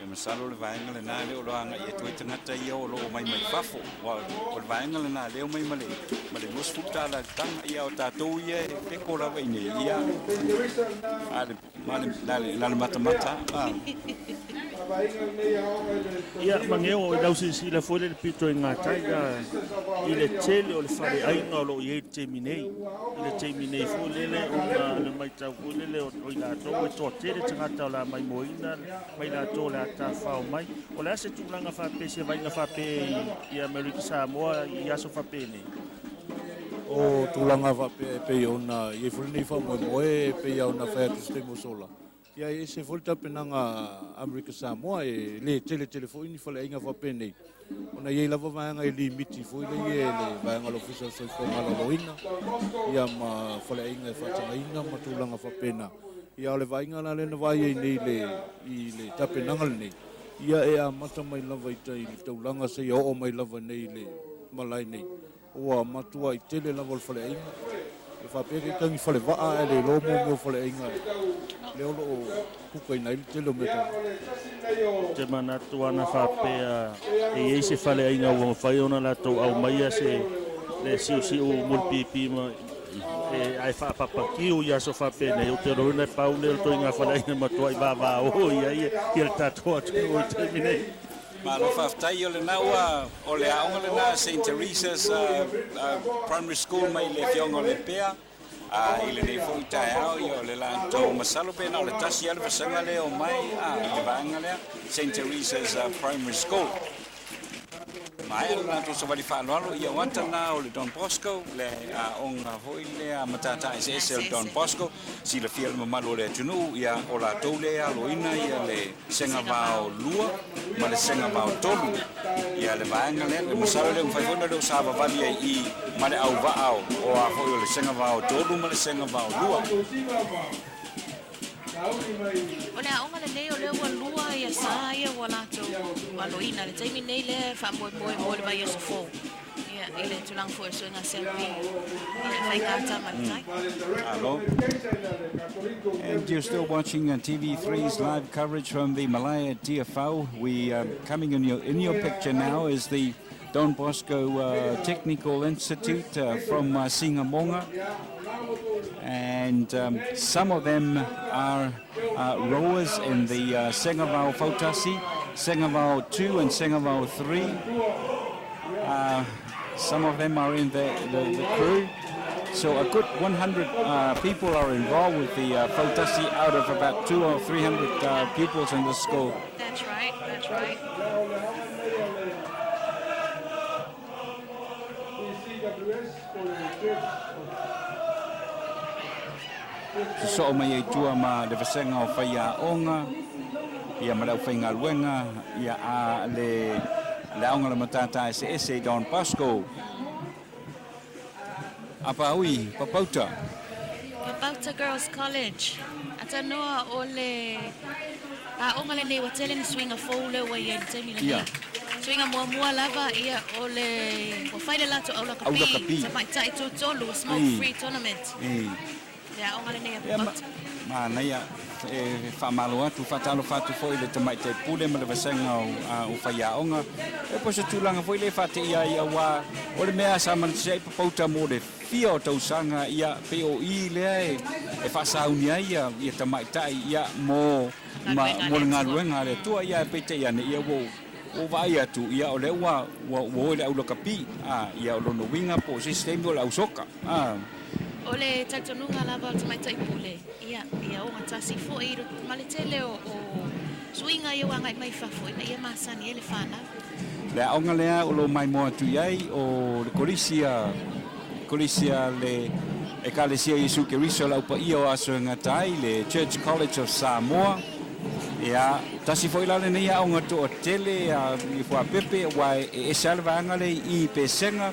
E masalo le vaega lena lea o lo o agai atu ai tagata ia o lo o omai mai fafo, aua o le vaega lena lea e omai ma le ma le $20 i le taga, ia o tatou ia e peko lava i inei, ia a le ma le na le na le matamata a. Ia, mageo, i lau silasila foi lea i le pito i gatai i le tele o le faleaiga o lo o i ai i le taimi nei. I le taimi nei foi lele ona le matau foi lele o i latou e toatele tagata o le a maimoaina mai latou o le a tafafao mai. O le a se tulaga faapea, se vaaiga faapea i Amerika Samoa i aso faapenei? O tulaga faapea e pei ona i ai foi lenei faamoemoe e pei lava ona fai atu i se taimi ua sola, ia e ese foi le tapenaga a Amerika Samoa, e le tele tele foi ni faleaiga faapenei, ona e i ai lava vaega e limiti foi lea e le vaega o le Ofisa o le Soifua Maloloina, ia ma faleaiga e faatagaina ma tulaga faapena. Ia o le vaaiga la lea na vaai ai nei i le, i le tapenaga lenei, ia e amata mai lava i tai i le taulaga seia oo mai lava nei i le malae nei. Ua matuai tele lava o le faleaiga. E faapea ke tagi falevaa ae le iloa mo mea o faleaiga lea o lo o kukaina ai le tele o mea tau. Ou te manatu ana faapea e i ai se faleaiga ua mafai ona latou aumaia se le siusiu mulipipi ma e ae faapapakiu i aso faapenei. Ou te iloa e pau lea o le ituaiga faleaiga e matuai vavao i ai le tatou atunuu i le taimi nei. Malo faafetai, o lena ua o le aoga lena Saint Teresa's Primary School mai le afioga o Lepea i lenei foi taeao ia o le latou masalo pe na o le tasi lava le vasega lea o mai i le vaega lea Saint Teresa's Primary School. Maea le latou savali faaaloalo, ia o ata na o le Don Bosco, le aoga foi lea matata eseese o le Don Bosco, silafia le mamalu o le atunuu, ia o latou lea e aloina ia le Segavao 2 ma le Segavao 3. Ia le vaega lea, le masalo e le mafai foi ona le o savavali ai i ma le auvaa o a foi o le Segavao 3 ma le Segavao 2. O le aoga lenei o lea ua lua ia sa ia ua latou aloina i le taimi nei lea e faamoemoe mo le vaiaso fou ia i le tulaga foi o le suega CLP ia faigata ma le tai. Alo. And you're still watching TV3's live coverage from the Malae at Tiafau. We coming in your picture now is the Don Bosco Technical Institute from Sinamoga. And some of them are rowers in the Segavao Fautasi, Segavao 2 and Segavao 3. Some of them are in the crew. So a good 100 people are involved with the Fautasi out of about 200 or 300 pupils in the school. That's right, that's right. Sosoo mai ai tua ma le vasega o faiaoga ia ma le aufaigaluega ia a le le aoga le matata eseese i Don Bosco. Apaui, Papauta. Papauta Girls College. Atanoa o le aoga lenei ua tele ni suiga fou lea ua i ai i le taimi lenei. Suiga muamua lava ia o le ua fai le latou aulakapi, Aulakapi. tamaitai tutolu, smoke free tournament. Le aoga lenei a Ia ma, Papauta. manaia e faamalo atu faatalofa atu foi i le tamaitai pule ma le vasega o, a, o faiaoga. E po o se tulaga foi lea e faateia ai auā o le mea sa manatu ai Papauta mo le fia o tausaga ia pei o i lea e, e faasauni ai ia, ia tamaitai ia mo ma, Galuega a mo le le Atua. galuega a le Atua ia e peitai ane ia ua ua vaai atu ia o lea ua ua ua o i le aulakapi a ia o lona uiga po o se isi taimi o le ausoka a. O le talitonuga lava o le tamaitai pule, ia, ia ogatasi foi ma le tele o, o suiga ia ua agai mai fafo ina ia masani ai le fanau. Le aoga lea o lo o maimoa atu i ai o le Kolisi a Kolisi a le Ekalesia Iesu Keriso o le Aupaia o Aso e Gata ai, le Church College of Samoa. Ia, tasi foi la lenei aoga toatele a i Fuapepe, aua e ese lava le vaega lea i i Pesega,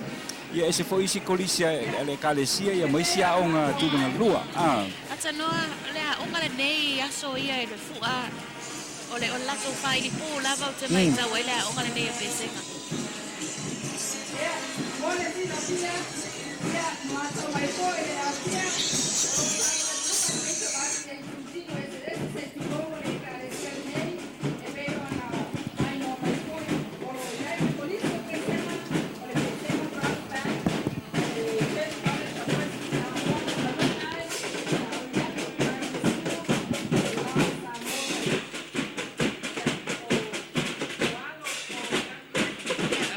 ia ese foi isi Kolisi a le Ekalesia ia ma isi aoga tulaga lua. A. Atanoa, o le aoga lenei i aso ia e le fua, o le o le latou faailipu lava ou te matau ai le aoga lenei a Pesega. Ia,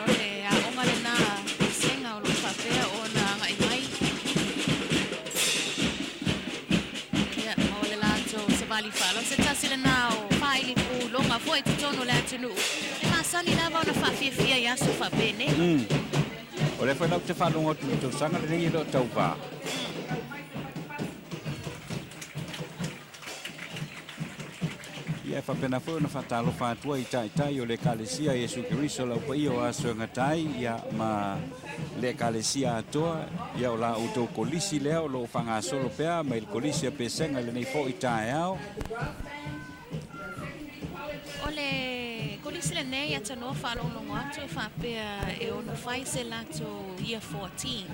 o le aoga lena a Pesega o lo o faapea ona agai mai. Ia, ma o le latou savali faaloalo. Se tasi lena o faailipu loga foi i totonu o le atunuu e masani lava ona faafiafia i aso faapenei. O lea foi la ou te faalogo atu i le tausaga lenei e le o tauvā. Ia e faapena foi ona faatalofa atu ai i taitai o le Ekalesia Iesu Keriso o le Aupaia o Aso e Gata ai, ia ma le Ekalesia atoa, ia o la outou kolisi lea o lo o faagasolo pea mai le kolisi a Pesega i lenei foi taeao. O le kolisi lenei atanoa faalogologo atu e faapea e ono fai se latou Year 14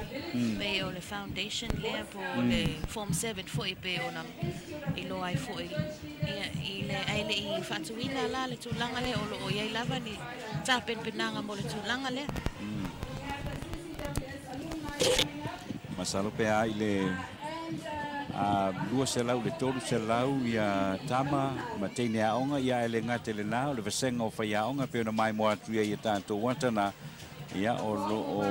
pei o le foundation lea po o le Form 7 foi pei ona iloa ai foi ia i le ae le i faatuina la le tulaga lea o lo o i ai lava ni tapenapenaga mo le tulaga lea. Masalo pe a i le a 200 le 300 ia tama ma teine aoga ia e le gata i lena o le vasega o faiaoga pei ona maimoa atu ai ia tatou atana ia o lo o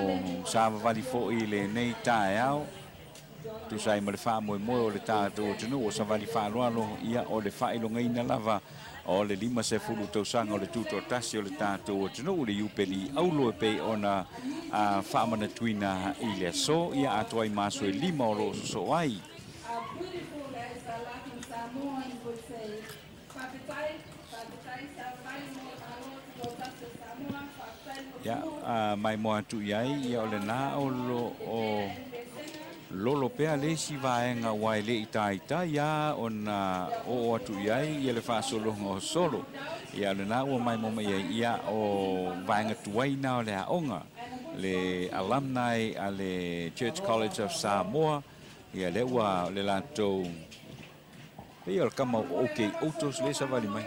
savavali foi i lenei taeao tusa ai ma le faamoemoe o le tatou atunuu o savali faaaloalo ia o le faailogaina lava O le 50 tausaga o le tutoatasi o le tatou atunuu, le Iupeli Auro e pei ona faamanatuina i le aso, ia atoa ai ma aso e 5 o lo o sosoo ai. Ia, maimoa atu i ai, ia o lena o lo o lolo pea le isi vaega aua e le i taitai lava ona oo atu i ai ia le faasologa o solo. Ia o lena ua maimoa mai ai, ia o vaega tuai na o le aoga, le alumni a le Church College of Samoa, ia lea ua le latou pei o le kama o OK Otos lea e savali mai.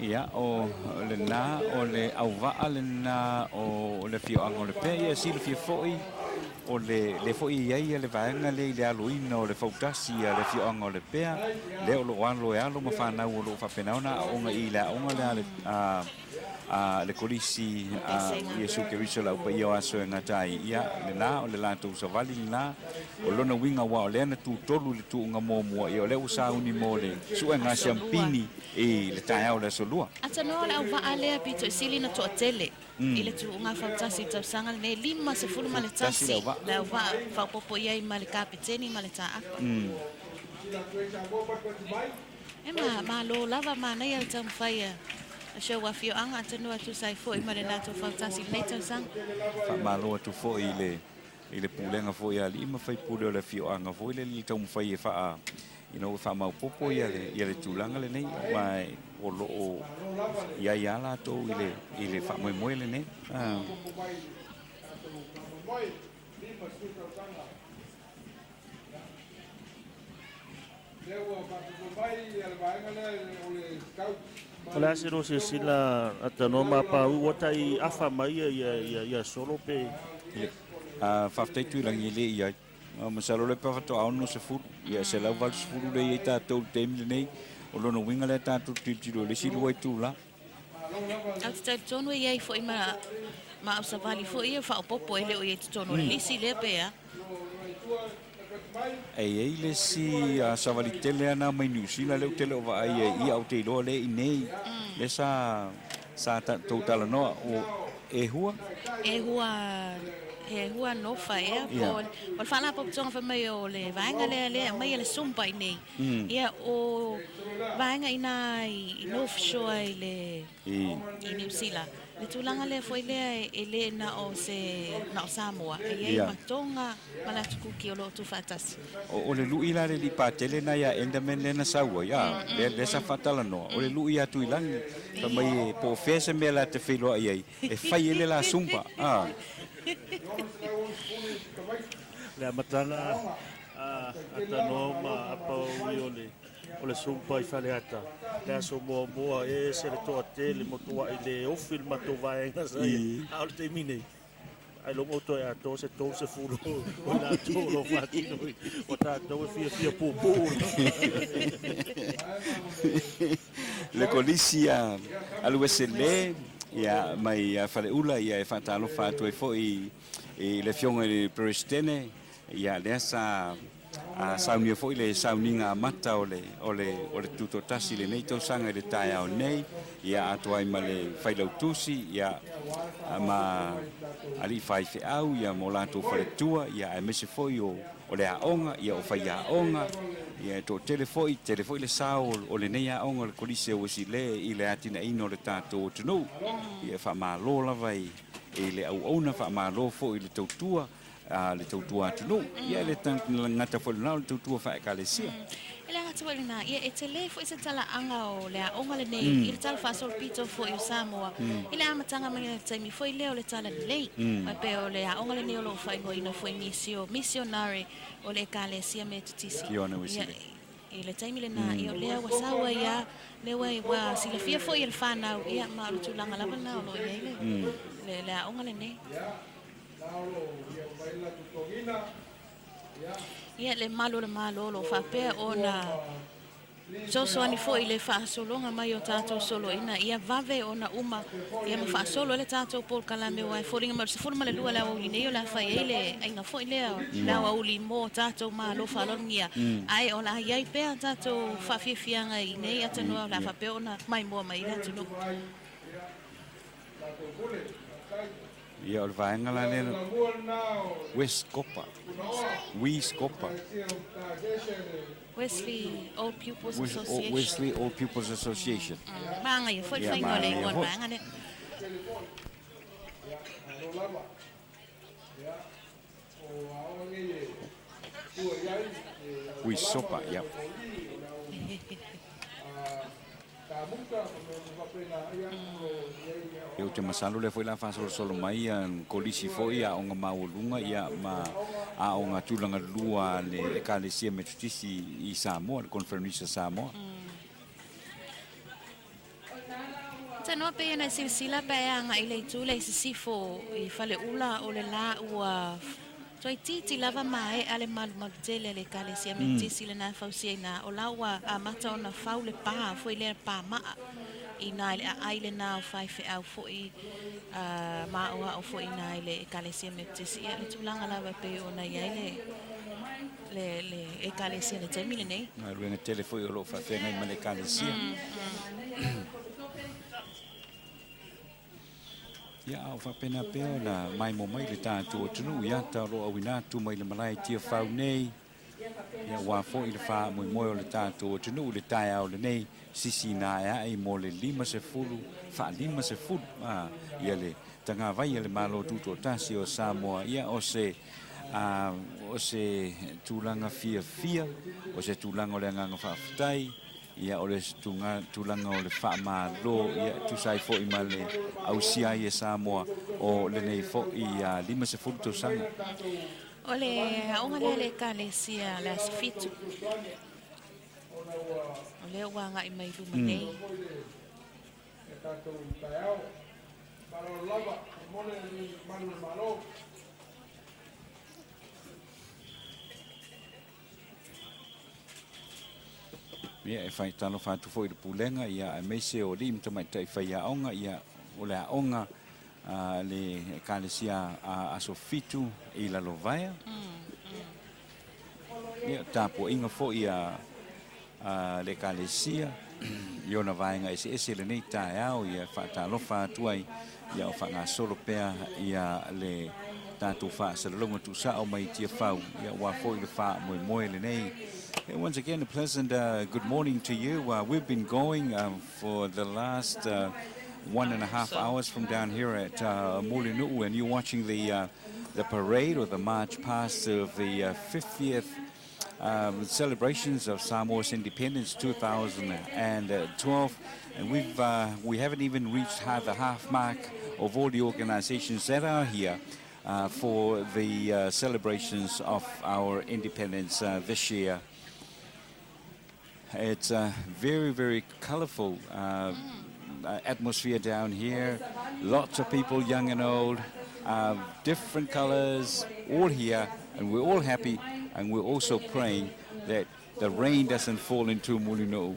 Ia, o lena, o le auvaa lena o le afioaga o Lepea. Ia, e silafia foi, o le lea foi e i ai le vaega lea i le aloina o le fautasi a le afioaga o Lepea, lea o lo o alo e alo ma fanau o lo o faapena ona aooga i le aoga lea a le, a, a le Kolisi a Iesu Keriso le Au Paia o Aso e Gata ai. Ia, lena, o le latou savali lena. O lona uiga aua o lea na tutolu i le tuuga muamua, ia o lea ua sauni mo le suega siampini i le taeao o le aso lua. Atanoa o le auvaa lea pito i sili na toatele i le tuuga fautasi i le tausaga lenei, 51 le auvaa faaopoopo i ai ma le kapeteni ma le taapa. E ma, malo lava, manaia le taumafai a si ou afioaga, atanoa e tusa ai foi ma le latou fautasi i lenei tausaga. Faamalo atu foi i le i le pulega foi a alii ma faipule o le afioaga foi lele i le taumafai e faa you know, e faamaopoopo ia le, ia le tulaga lenei, ma o lo o i ai lava latou i le, i le faamoemoe lenei. O le a se lua silasila atanoa ma pau ua tai afa mai ia ia ia ia solo pe. Faafetai Tuilagi e le i ai. Masalo lea pe faatoa 60, ia 180 lea i ai tatou i le taimi lenei. O lona uiga lea tatou te tilotilo i le isi lua itula. Ou te talitonu e i ai foi ma ma ausavali foi ia faaopoopo e le o i ai i totonu o le lisi lea pe a. E i ai le isi savali tele lava na mai Niu Sila lea ou te le o vaai ai i ia, ou te iloa lea i inei, lea sa sa tou talanoa, o Ehua? Ehua, he hua nofa ea, po o le Faalapotopotoga fai mai o le vaega lea lea e aumaia le Zumba i inei. Ia, o vaega i ina i North Shore i le i Niu Sila. Le tulaga lea foi lea e le na o se na o Samoa, e i ai ma Tonga ma le Atu Kuki o lo o tuufaatasi. O le lui la le alii patele na ia Enderman lea na sau ai, a, lea, lea sa faatalanoa, o le lui ia Tuilagi, fai mai e po o fea se mea la te feiloai ai, e fai ai le la Zumba, a. Le amataga a Tanoa ma Apaowi o le O le sumpa i Faleata, le aso muamua e ese le toatele motuai le ofi le matou vaega sa i ai. A o le taimi nei, ailoga o toe atoa se 30 o i latou o lo o faatino i o tatou e fiafia puupuu. Le Kolisi a Aluesele ia mai Faleula ia e faatalofa atu ai foi i le Afioga i le Peresetene ia lea sa saunia foi le sauniga amata o le, o le, o le tutoatasi i lenei tausaga i le taeao nei, ia atoa ai ma le failautusi, ia ma alii faifeau, ia ma o latou faletua, ia aemaise foi o, o le aoga, ia o faiaoga, ia e toatele foi, tele foi le sao o lenei aoga o le Kolisi o Uesilē i le atinaeina o le tatou atunuu. Ia e faamalo lava i, i le auauna, faamalo foi i le tautua, a le tautua atunuu, ia e le gata foi lena o le tautua faaekalesia. E le gata foi lena, ia e tele foi se talaaga o le aoga lenei i le tala faasolopito foi o Samoa i le amataga mai o le taimi foi lea o le Talalelei. Aua e pei o le aoga lenei o lo o faaigoaina foi nisi o misionare o le Ekalesia Metotisi. Ia, i le taimi lena, ia o lea ua sau ai lava, lea ua, ua silafia foi e le fanau, ia ma o le tulaga lava lena o lo o i ai le, le aoga lenei. Ia, le malu o le Malo o lo o faapea ona Fesoasoani foi i le faasologa mai o tatou solo ina ia vave ona uma ia ma faasolo ai le tatou polokalame aua e foliga mai o le 12 i le aoauli nei o le a fai ai le aiga foi lea o le aoauli mo tatou malo faaaloalogia ae o le a i ai pea tatou faafiafiaga i nei atanoa o le a faapea ona maimoa mai ai le atunuu. Ia o le vaega la lea West Kopa. West Kopa. Wesley Old Pupils Association. Wesley Old Pupils Association. Māngaia foi le faiga o le igoa o le vaega lea. Wisopa, ia. Ia ou te masalo lea foi la faasolosolo mai ia kolisi foi aoga maualuga ia ma aoga tulaga lua a le Ekalesia Metotisi i Samoa, le Conferenisa Samoa. Tanoa pei ona e silasila pe a agai i le itu lea i sisifo i Faleula o le la ua toeitiiti lava maea le malumalu tele a le Ekalesia Metotisi lena e fausia i ina. O la ua amata ona fau le pa foi lea pa maa i ina i le aai lena o faifeau foi maoao foi i ina i le Ekalesia Metotisi. Ia le tulaga lava e pei ona i ai le le le Ekalesia i le taimi lenei. Galuega tele foi o lo o faafeagai ma le Ekalesia. Ia, a o faapena pea ona maimoa mai le tatou atunuu i ata o lo o auina atu mai le malae Tiafau nei, ia aua foi le faamoemoe o le tatou atunuu i le taeao lenei, sisi ina aeae mo le 50, faa-50, a, ia le tagavai a le Malo Tutoatasi o Samoa, ia o se, a, o se tulaga fiafia, o se tulaga o le agaga faafetai, Ia, o le tulaga o le faamalo, ia, e tusa ai foi ma le ausia ai e Samoa o lenei foi 50 tausaga. O le aoga lea a le Ekalesia le Aso Fitu, o lea ua agai mai i luma nei. Ia, e fai talofa atu foi i le Pulega, ia, aemaise o alii ma tamaitai faiaoga, ia, o le aoga a le Ekalesia a Aso Fitu i Lalovaea. Ia, tapuaiga foi a le Ekalesia i ona vaega eseese i lenei taeao, ia, e faatalofa atu ai, ia, o faagasolo pea ia le tatou faasalalauga tuusao mai Tiafau, ia, aua foi le faamoemoe lenei. Once again, a pleasant good morning to you. We've been going for the last 1.5 hours from down here at Mulinu'u, and you're watching the parade or the march past of the 50th celebrations of Samoa's independence 2012, and we haven't even reached the half mark of all the organizations that are here for the celebrations of our independence this year. It's a very, very colorful atmosphere down here. Lots of people, young and old, different colors, all here, and we're all happy, and we're also praying that the rain doesn't fall into Mulinu'u.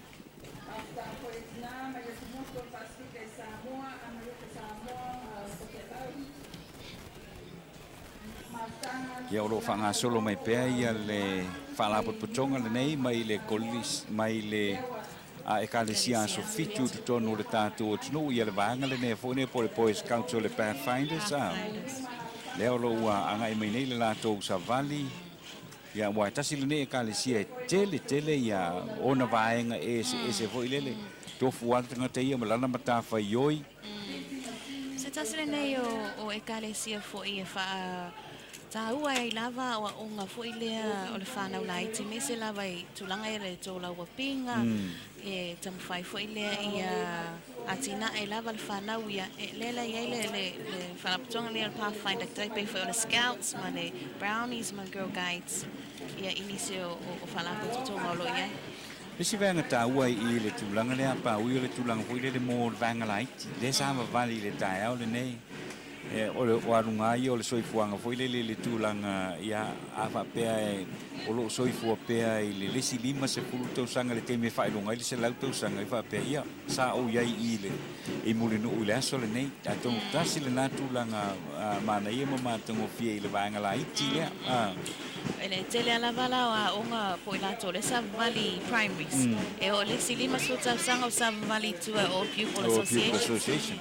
Ia o lo o faagasolo mai pea ia le Faalapotopotoga lenei mai le Kolisi mai le Ekalesia Aso Fitu i totonu o le tatou atunuu ia le vaega lenei foi nei po o le Boy Scouts o le Pathfinders a lea o lo o ua agai mai nei le latou savali ia aua e tasi lenei Ekalesia e tele tele ia ona vaega eseese foi lele tofu lava le tagata ia ma lana matafaioi. Se tasi lenei o Ekalesia foi e faataua ai lava aoaoga foi lea o le fanau laiti, aemaise lava i tulaga ia le tolauapiga, e taumafai foi lea ia atinae lava le fanau ia. E lea la e i ai le faalapotopotoga lea o le Pathfinder, tai pei foi o le Scouts ma le Brownies ma le Girl Guides, ia i nisi o faalapotopotoga o lo o i ai. Le isi vaega taua i le tulaga lea, paui o le tulaga foi lele mo le vaega laiti, lea sa vavali i le taeao lenei. E, o le o aluga ia o le soifuaga foi lele i le tulaga, ia, a faapea e o loo soifua pea i le isi 50 tausaga i le taimi e faailoga ai le 100 tausaga, e faapea, ia, sa ou i ai i le i Mulinuu i le aso lenei. Atonu tasi lena tulaga manaia ma matagofie i le vaega laiti lea. E le tele a lava la o aoga po i latou lea savavali primaries. E oo i le isi 50 tausaga o savavali i tua o Pupil O Pupil Association. Association.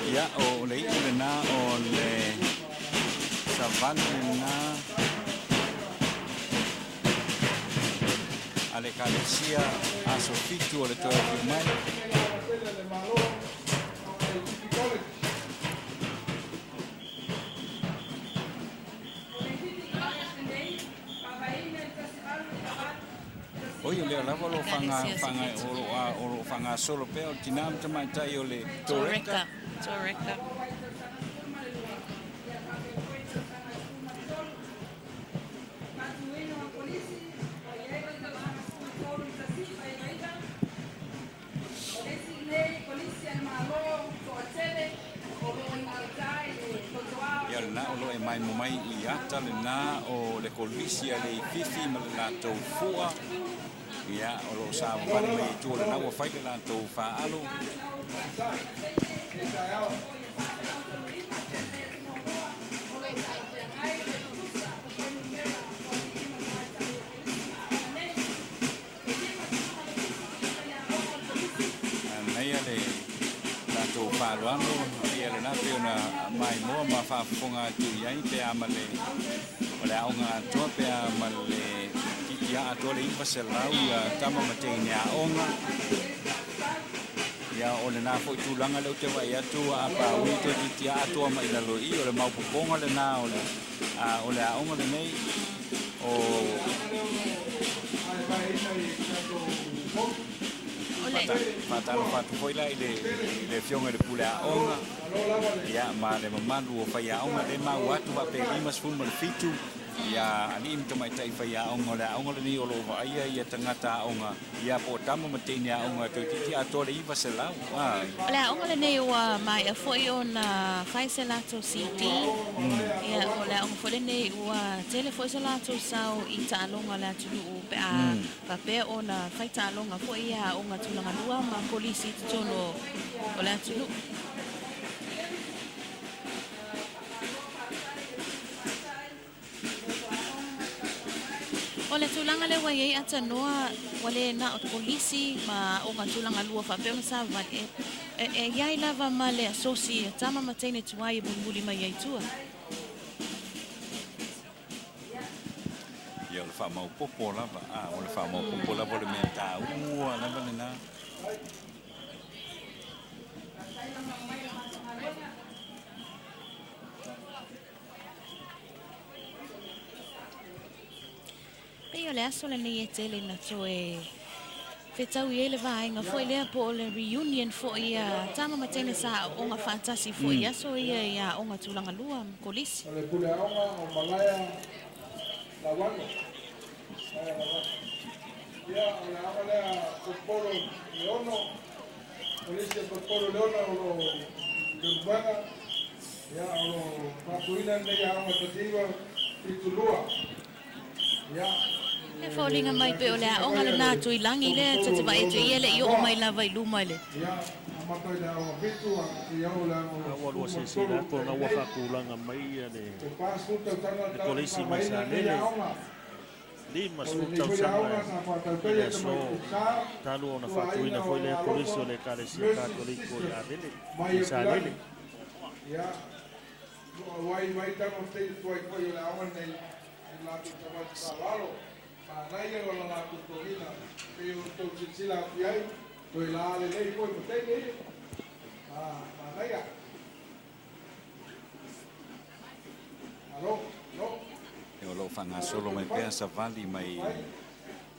Ia, o le iʻu lenā o le savali lenā a le Ekalesia Aso Fitu o le toe afio mai. Oi, o lea lava o lo o Ekalesia Aso faga Fitu. o lo o loo faagasolo pea o le tinā ma tamaitai o le Toreka. Toreka. Toreka. Ia lenā o loo e maemo mai i ata lenā o le kolisi a le Ififi ma le latou fua. Ia, o loo savavali mai i tua lenā ua fai le latou faaalo. Anaia le latou faaaloalo ia lenā pei ona maimoa ma faafofoga atu i ai pe a ma le o le aoga atoa pe a ma le titiaa atoa le 900 ia tama ma teine aoga. Ia, o lenā foʻi tulaga lea ou te vaai atu a paui toe titiaa atoa mai lalo i o le maopopoga lenā o le o le aoga lenei o O le faatalofa atu foi la i le afioga i le pule aoga, ia, ma le mamalu o faiaoga le mau atu faapea 57 ia alii ma tamaitai faiaoga o le aoga lenei o loo vaaia ia tagata aoga, ia, po o tama ma teine aoga toeitiiti atoa le 900. O le aoga lenei ua maea foi ona fai se latou CD. Ia, o le aoga foi lenei ua tele foi se latou sao i taaloga a le atunuu pe a faapea ona fai taaloga foi ia aoga tulaga lua ma kolisi i totonu o le atunuu. O le tulaga lea ua iai atanoa ua le na o kolisi ma aoga tulaga lua faapea ona savavali e iai lava ma le asosi a tama ma teine tuai e mulimuli mai ai tua. Ia, o le faamaopoopo lava a o le faamaopoopo lava o le mea taua lava lenā. Pei o le aso lenei e tele na toe fetaui ai le vaega foi lea po o le reunion foi a tama ma teine sa aooga faatasi foi i aso ia i aoga tulaga lua ma kolisi. O le pule aoga o Malaia Lauano. Malaia Lauano. Ia, o le aoga lea Popolo Leono. Kolisi o Popolo Leono o lo Leulumoega. Ia, o lo faatuina lenei aoga 1972. Ia. E foliga mai pe o le aoga lenā Tuilagi lea ta te vaai atu ia le i oo mai lava i luma i le Ia, amata i le aoga fitu, ia o le aoga Ua lua silasila atu ona ua faatulaga mai ia le O 40 tausaga le kolisi mai faavaeina lenei Salele. aoga. 50 tausaga i le aso talu ona faatuina foi lea kolisi o le Ekalesia Katoliko i Avele i Salele. Ia, wai mai tama te tuai foi o le aoga nei i latou tavatu faaaloalo. Manaia o la latou togina pei o tou silasila atu i ai, toe la lelei foi ma teine ia. Ah, manaia. Alo, alo. O loo faagasolo mai pea savali mai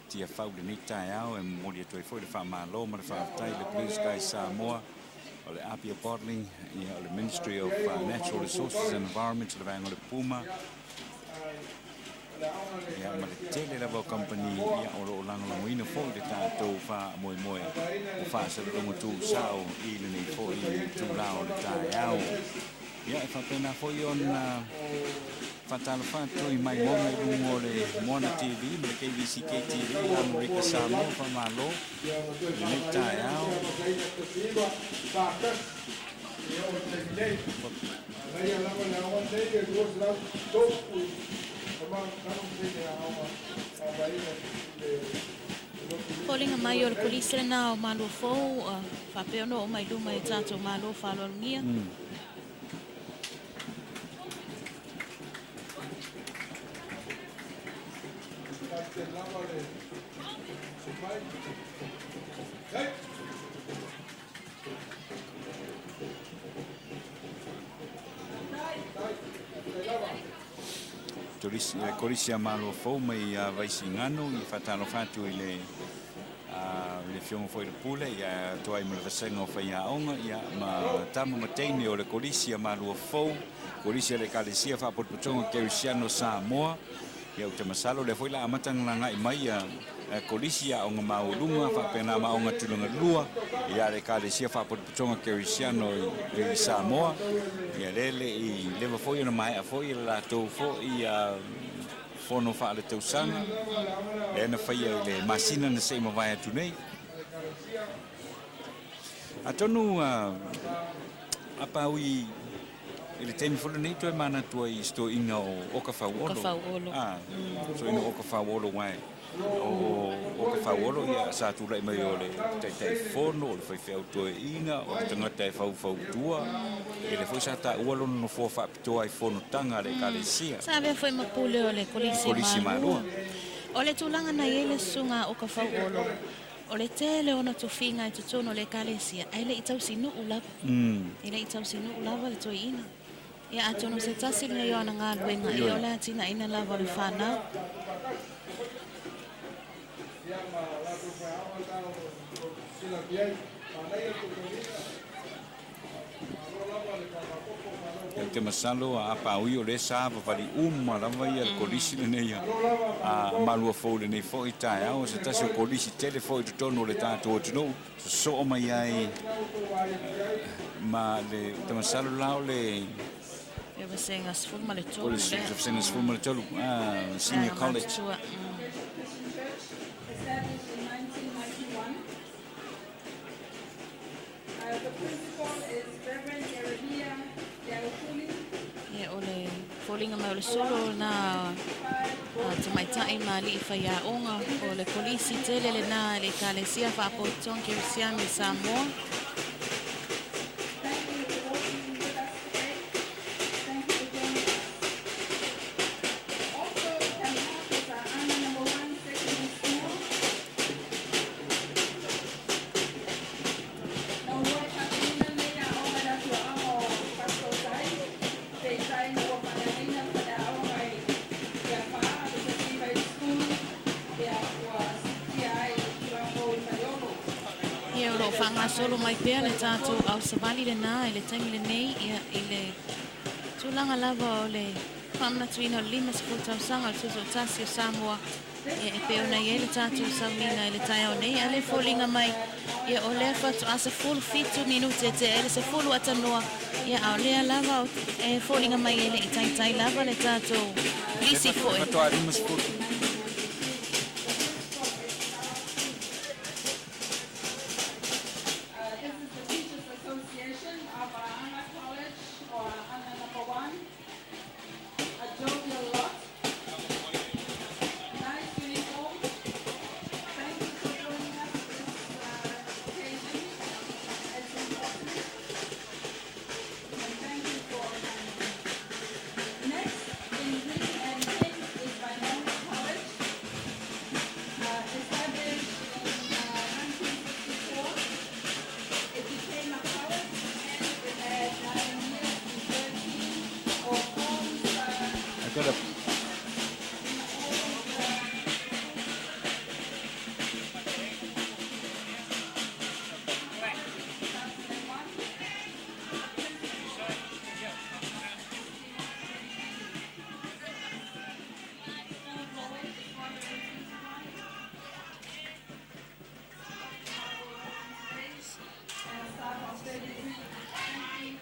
Tiafau i lenei taeao e momoli atu ai foi le faamalo ma le faafetai i le Blue Sky Samoa, o le Apia Bottling, ia, o le Ministry of Natural Resources and Environment, le vaega o le Puma, ia, ma le tele lava o kamupani ia, o lo o lagolagoina foi le tatou faamoemoe o faasalalauga tuusao i lenei foi itulā o le taeao. Ia, e faapena foi ona faatalofa atu i maimoga i luga o le Moana TV ma le KVCK TV i Amerika Samoa, faamalo i lenei taeao. Foliga mai o le kolisi lena o Maluafou faapea ona oo mai luma i tatou malo faaaloalogia. Kolisi a Maluafou mai Vaisigano i faatalofa atu i le le afioga foi i le Pule ia atoa ai ma le vasega o faiaoga ia ma tama ma teine o le Kolisi a Maluafou, Kolisi a le Ekalesia Faapotopotoga Kerisiano Samoa. Ia ou te masalo o lea foi o le a amata ona lagai mai ia Kolisi a Aoga Maualuga faapena ma Aoga Tulaga Lua ia a le Ekalesia Faapotopotoga Kerisiano i Samoa. Ia lea e le i leva foi ona maea foi le latou foi fono faaletausaga lea na faia i le masina na se i mavae atu nei. Atonu a paui i le taimi foi lenei toe manatu ai i se toeaina o Okafauolo. Okafauolo. Ah, toeaina o Okafauolo aua o Okafauolo ia sa tulai mai o le Taitaifono, o le faifeau toeaina, o le tagata e faufautua, e le foi sa taua lona nofoa faapitoa i fonotaga a le Ekalesia. Sa avea foi ma pule o le Kolisi Malua. O le tulaga na i ai le susuga a Okafauolo, o le tele o ona tofiga i totonu o le Ekalesia, ae le i tausinuu lava. E le i tausinuu lava le toeaina. Ia atonu o se tasi lenei o ana galuega, ia o le atinaeina lava o le fanau. Ou te masalo a paui o lea sa vavali uma lava ia le kolisi lenei a Maluafou i lenei foi taeao, o se tasi o kolisi tele foi i totonu o le tatou atunuu, sosoo mai ai ma le, ou te masalo la o le Le vasega 13 o le lea. Vasega 13, Senior College. Matutua. Established in 1991. The principal is Reverend Jeremiah Lealukuli. Ia, o le foliga mai o le solo na tamaitai ma alii faiaoga o le kolisi tele lena i le Ekalesia Faapotopotoga Kerisiano i Samoa. Thank you for walking with us today. Thank you for joining us. Also coming up is A'ana Number 1 Secondary School. Na ua e faatuina lenei aoga i le afioaga o Fasitootai, peitai na ua faaleagaina le faleaoga i Tiafaa le tasiva i le school, ia ua siitia ai i le tulaga fou i Faleolo. Ia, o loo faagasolo mai pea le tatou ausavali lena i le taimi lenei, ia, i le tulaga lava o le faamanatuina o le 50 tausaga o le tutoatasi o Samoa, ia, e pei ona i ai le tatou sauniga i le taeao nei. A le foliga mai, ia, o lea faatoa 17 minute e tea ai le 10 atanoa, ia, a o lea lava e foliga mai e le i taitai lava le tatou lisi foi. Faatoa 50. This is the Teachers Association of A'ana College or A'ana Number 1. A jovial lot. Nice uniform. Thank you for joining us for this occasion. It's important. And thank you for coming. Next, in green and pink is Vaimauga College.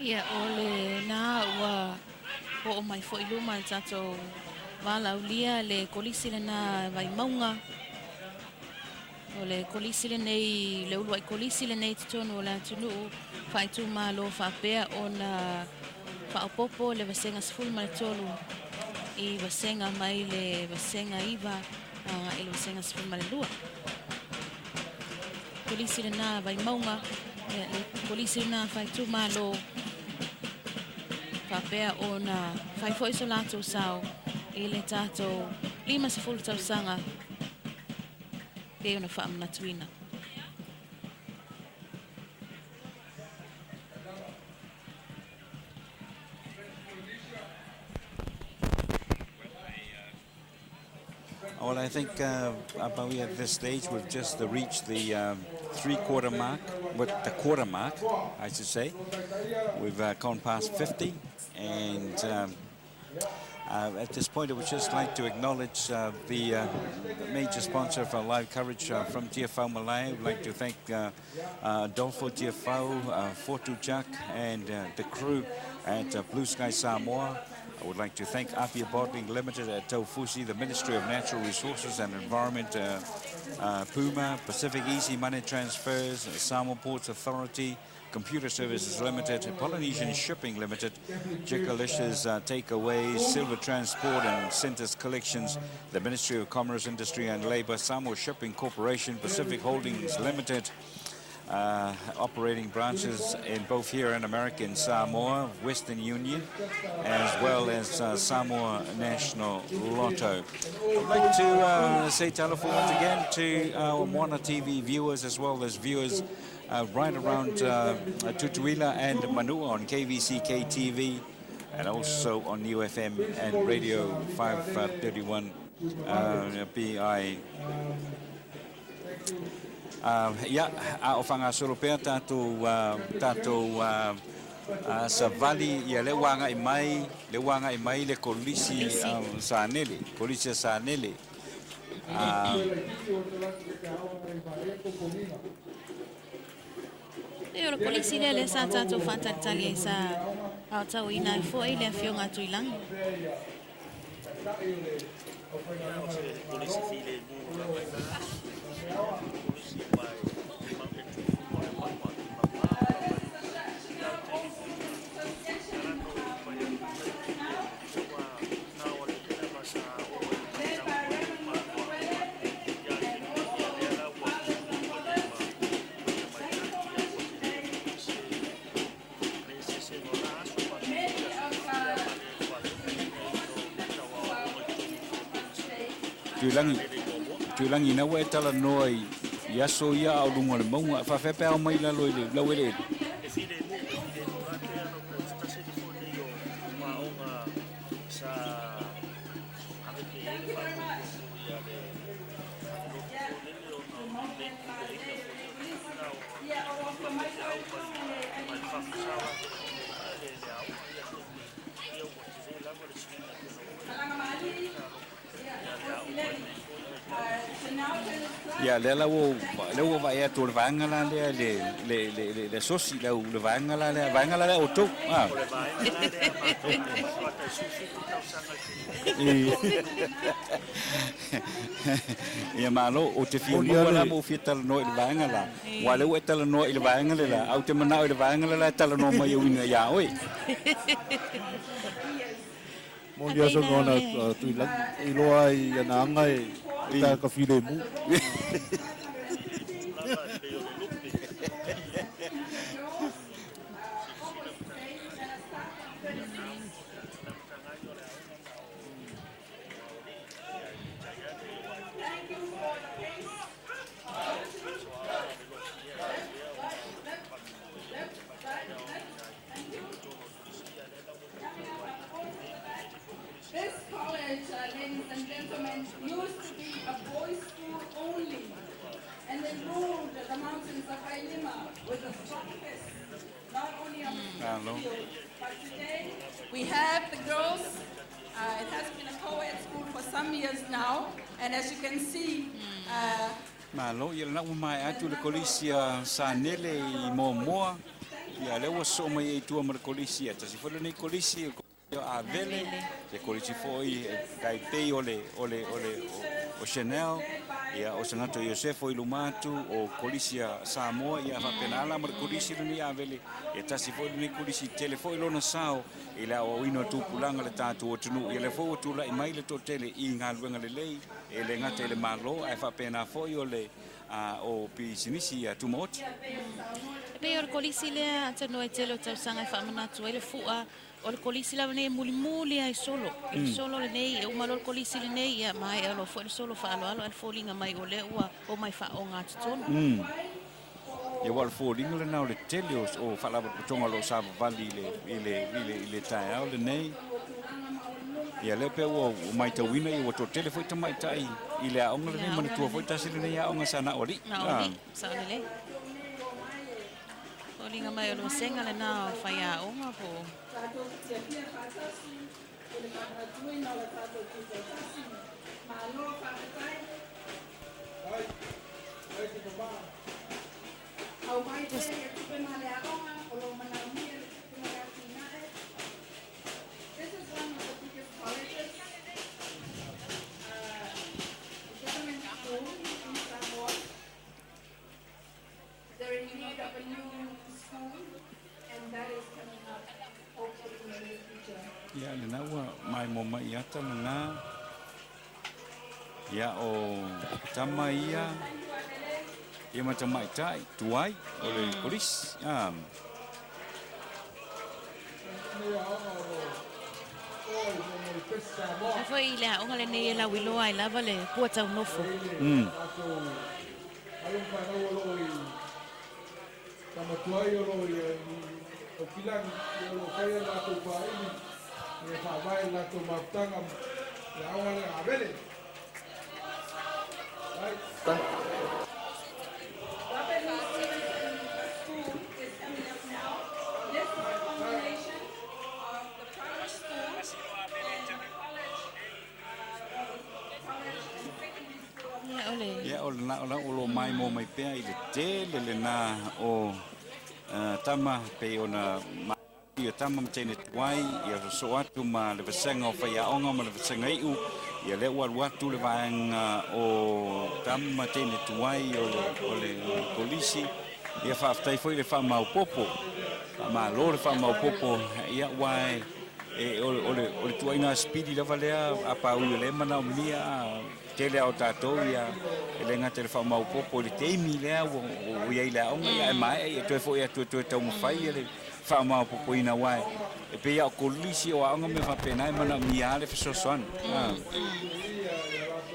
Ia, o lena ua oo mai foi i luma i le tatou valaaulia le kolisi lena Vaimauga. O le kolisi lenei, le uluai kolisi lenei i totonu o le atunuu faaitumalo faapea ona faaopoopo le vasega 13 i vasega mai le vasega 9 agai i le vasega 12. Kolisi lena Vaimauga, le kolisi lena faaitumalo faapea ona fai foi so latou sao i le tatou 50 tausaga pei ona faamanatuina. Well, I think about at this stage we've just reached the three-quarter mark, with the quarter mark, I should say. We've gone past 50, and at this point I would just like to acknowledge the major sponsor for live coverage from Tiafau Malae. I'd like to thank Adolfo Tiafau, Fortu Jack, and the crew at Blue Sky Samoa. I would like to thank Apia Bottling Limited at Taufusi, the Ministry of Natural Resources and Environment, Puma, Pacific Easy Money Transfers, Samoa Ports Authority, Computer Services Limited, Polynesian Shipping Limited, Jickalicious Takeaways, Silver Transport and Centers Collections, the Ministry of Commerce, Industry and Labour, Samoa Shipping Corporation, Pacific Holdings Limited, operating branches in both here in America in Samoa, Western Union, as well as Samoa National Lotto. I'd like to say talofa once again to our Moana TV viewers, as well as viewers right around Tutuila and Manua on KVCK TV, and also on New FM and Radio 531 BI. Ia, a o faagasolo pea tatou, tatou savali, ia lea ua agai mai, lea ua agai mai le Kolisi Sanele, Kolisi a Sanele. E o le kolisi lea lea sa tatou faatalitali ai sa aotauina ai foi le afioga a Tuilagi. Tuilagi, Tuilagi ina ua e talanoa i, i aso ia a o luga o le mauga, e faapefea pe a omai i lalo i le laueleele? Ia, lea la ua, lea ua vaai atu o le vaega la lea le, le, le, le, le sosi, le, le vaega la lea, vaega la lea outou. Ah. Ia malo, ou te fia maua la ma ou fia talanoa i le vaega la. Aua o lea ua e talanoa i le vaega le la, ae ou te manao i le vaega le la e talanoa mai e uiga iā oe. Moni aso no ana Tuilagi, e iloa ai i ana aga e tāka filemu. This college, ladies and gentlemen, used to be a boys' school only. And they ruled the mountains of Vailima with a strong fist, not only on the field, but today we have the girls. It has been a co-ed school for some years now, and as you can see, Malo, ia lena ua maea atu le kolisi a Sanele i Moamoa. Ia, lea ua sosoo mai ai i tua ma le kolisi, ia, tasi foi lenei kolisi, o le Avele, se kolisi foi e tai pei o le, o le, o le, o Chanel, ia, o Sagato Iosefo i luma atu, o kolisi a Samoa, ia, faapena la ma le kolisi lenei Avele, ia, tasi foi lenei kolisi tele foi lona sao i le aoaoina o tupulaga le tatou atunuu. Ia, lea foi ua tulai mai le toatele i galuega lelei, e le gata i le Malo, ae faapena foi o le o pisinisi tumaoti. E pei o le kolisi lea atonu e tele o tausaga e faamanatu ai le fua o le kolisi lava nei e mulimuli ai solo. I le solo lenei, e uma loa le kolisi lenei, ia maea loa foi le solo faaaloalo ae le foliga mai o lea ua omai faaogatotonu. Ia aua o le foliga lena o le tele o faalapotopotoga o lo o savavali i le, i le, i le, i le taeao lenei. Ia lea pei ua matauina ia ua toatele foi tamaitai i le aoga lenei, manatua foi tasi lenei aoga sa na o alii. Na o alii, sao lelei. Foliga mai o le vasega lena o faiaoga po o. Ia lena ua maimoa mai i ata lena. Ia o tama ia ia ma tamaitai tuai o le kolisi. Ah. Ae foi i le aoga lenei e lauiloa ai lava le pua taunofo. Ia, o le. Ia, o lena o la o lo maimoa mai pea i le tele lena o tama pei ona ia tama ma teine tuai, ia sosoo atu ma le vasega o faiaoga ma le vasega iu, ia lea ua alu atu le vaega o tama ma teine tuai o le, o le kolisi. Ia faafetai foi le faamaopoopo, faamalo le faamaopoopo, ia ua e, e, o, o, le, o le tuaiga sipili lava lea a paui o lea e manaomia tele a o tatou ia e le gata i le faamaopoopo i le taimi lea ua i ai i le aoga, ia ae maea ia toe foi atu e toe taumafai ia le faamaopoopoina aua e pei lava o kolisi o aoga mea faapena e manaomia lava le fesoasoani.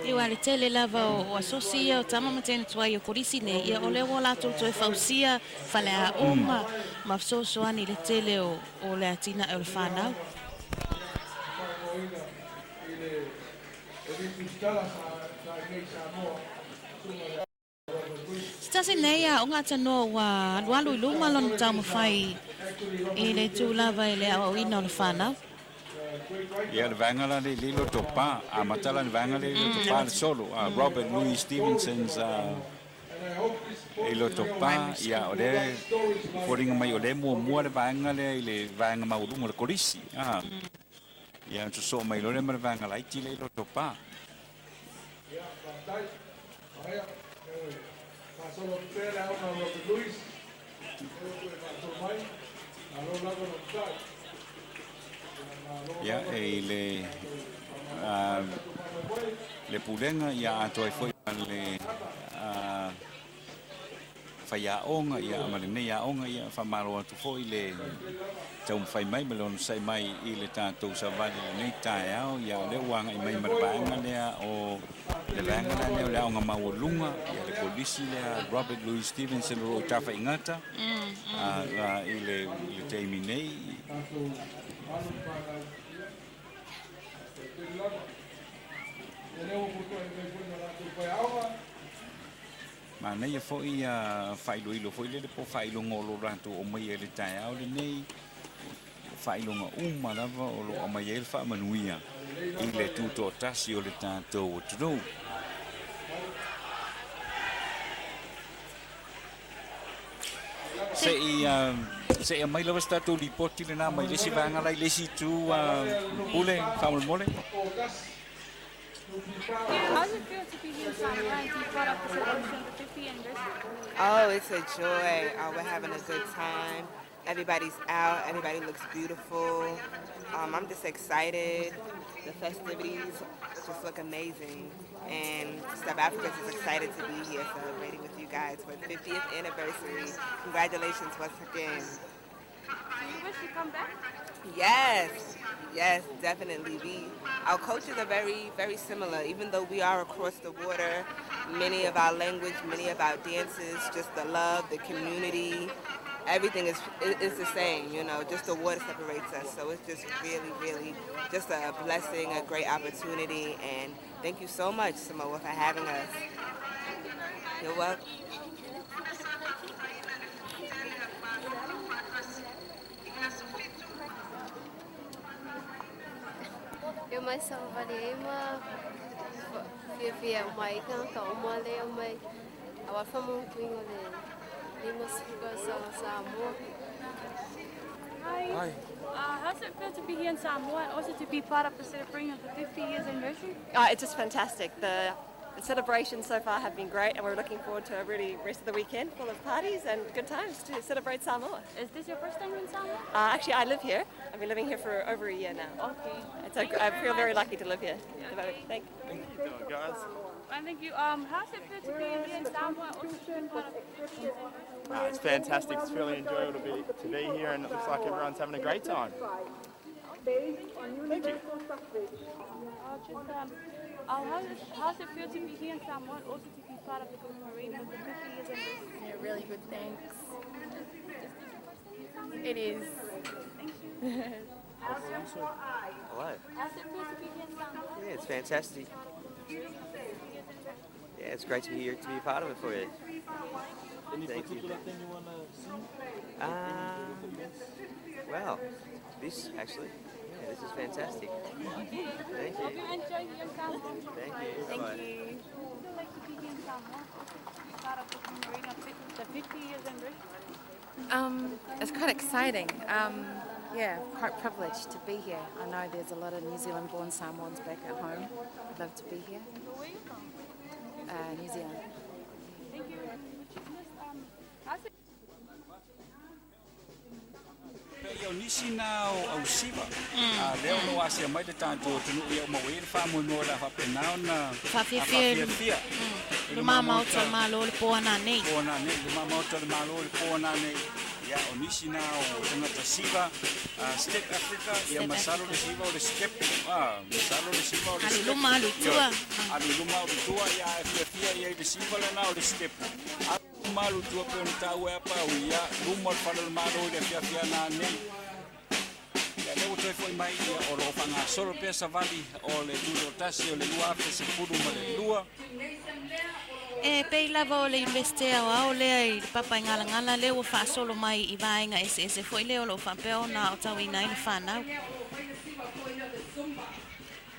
Ia aua le tele lava o asosi ia o tama ma teine tuai o kolisi nei, ia o lea ua latou toe fausia faleaoga ma fesoasoani i le tele o le atinae o le fanau. Se tasi nei aoga tanoa ua alualu i luma lona taumafai i le itu lava i le aoaoina o le fanau. Ia, le vaega la le loto pa, amata la le vaega le loto pa le solo, Robert Louis Stevenson's i loto pa, ia o le foliga mai o le muamua le vaega lea i le vaega maualuga o le kolisi. Ia, sosoo mai loa lea ma le vaega laiti lea i loto pa. Ia, e i le le pulega ia atoa ai foi ma le faiaoga ia ma lenei aoga ia faamalo atu foi le taumafai mai ma le onosai mai i le tatou savali i lenei taeao. Ia o lea ua agai mai ma le vaega lea o le vaega la lea o le aoga maualuga ia le kolisi lea Robert Louis Stevenson o lo o i Tafaigata i le taimi nei. Manaia foi a faailoilo foi lele po o faailoga o lo o latou aumaia i le taeao lenei, o faailoga uma lava o lo o aumai ai le faamanuia i le tutoatasi o le tatou atunuu. Se i Se i aumai lava se tatou lipoti lena mai le isi vaega la i le isi itu, Pule, faamolemole. How does it feel to be here in Samoa and to be part of the celebration of the 50th anniversary? Oh, it's a joy. We're having a good time. Everybody's out. Everybody looks beautiful. I'm just excited. The festivities just look amazing. And Step Afrika is excited to be here celebrating with you guys for the 50th anniversary. Congratulations once again. Do you wish to come back? Yes, yes, definitely. Our cultures are very, very similar. Even though we are across the water, many of our language, many of our dances, just the love, the community, everything is the same, you know, just the water separates us. So it's just really, really just a blessing, a great opportunity, and thank you so much, Samoa, for having us. You're welcome. E mai savavali ai ma fiafia uma ai tagata uma lea e omai aua le faamautuina o le 50 tausaga Samoa. Hi. Hi. How's it feel to be here in Samoa and also to be part of the celebrating of the 50 years anniversary? It's just fantastic. The celebrations so far have been great, and we're looking forward to a really rest of the weekend full of parties and good times to celebrate Samoa. Is this your first time in Samoa? Actually, I live here. I've been living here for over a year now. Okay. I feel very lucky to live here. Okay. Thank you. Thank you, guys. And thank you. How's it feel to be here in Samoa and also to be part of the 50 years anniversary? It's fantastic. It's really enjoyable to be here, and it looks like everyone's having a great time. Thank you. How's it feel to be here in Samoa and also to be part of the commemorating of the 50 years anniversary? Yeah, really good, thanks. Is this your first time in Samoa? It is. Thank you. Hello. How's it feel to be here in Samoa? Yeah, it's fantastic. Yeah, it's great to be here, to be a part of it for you. Any Thank you. particular thing you want to see? Well, this actually. Yeah, this is fantastic. Thank Hope you. you enjoy here in Samoa. Thank you. Thank Bye. you. Would you like to be here in Samoa, also to be part of the commemorating of the 50 years anniversary? It's quite exciting. Yeah, quite privileged to be here. I know there's a lot of New Zealand-born Samoans back at home. I'd love to be here. Where are you from? New Zealand. Thank you. Would you just, how's it Pei o nisi na o ausiva, a lea o lo o asia mai le tatou atunuu ia uma ua i ai le faamoemoe o le a faapena ona Faafiafia faafiafia i luma maota o le Malo i le po ananei. Po ananei, luma maota o le Malo i le po ananei. Ia, o nisi na o tagata siva, Step Africa, ia masalo le siva o le step, masalo le siva o le Alu i step. luma alu i tua. Alu i luma alu i tua, ia e fiafia ia i le siva lena o le step. Alu i luma alu i tua pei ona taua e Apau, ia luma o le fale o le Malo i le afiafi ananei. Ia, lea ua toe foi mai, ia, o lo o faagasolo pea savali o le tutoatasi o le 2012. E pei lava o le Iunivesite Aoao lea i le Papaigalagala lea ua faasolo mai i vaega eseese foi lea o lo o faapea ona aotauina ai le fanau.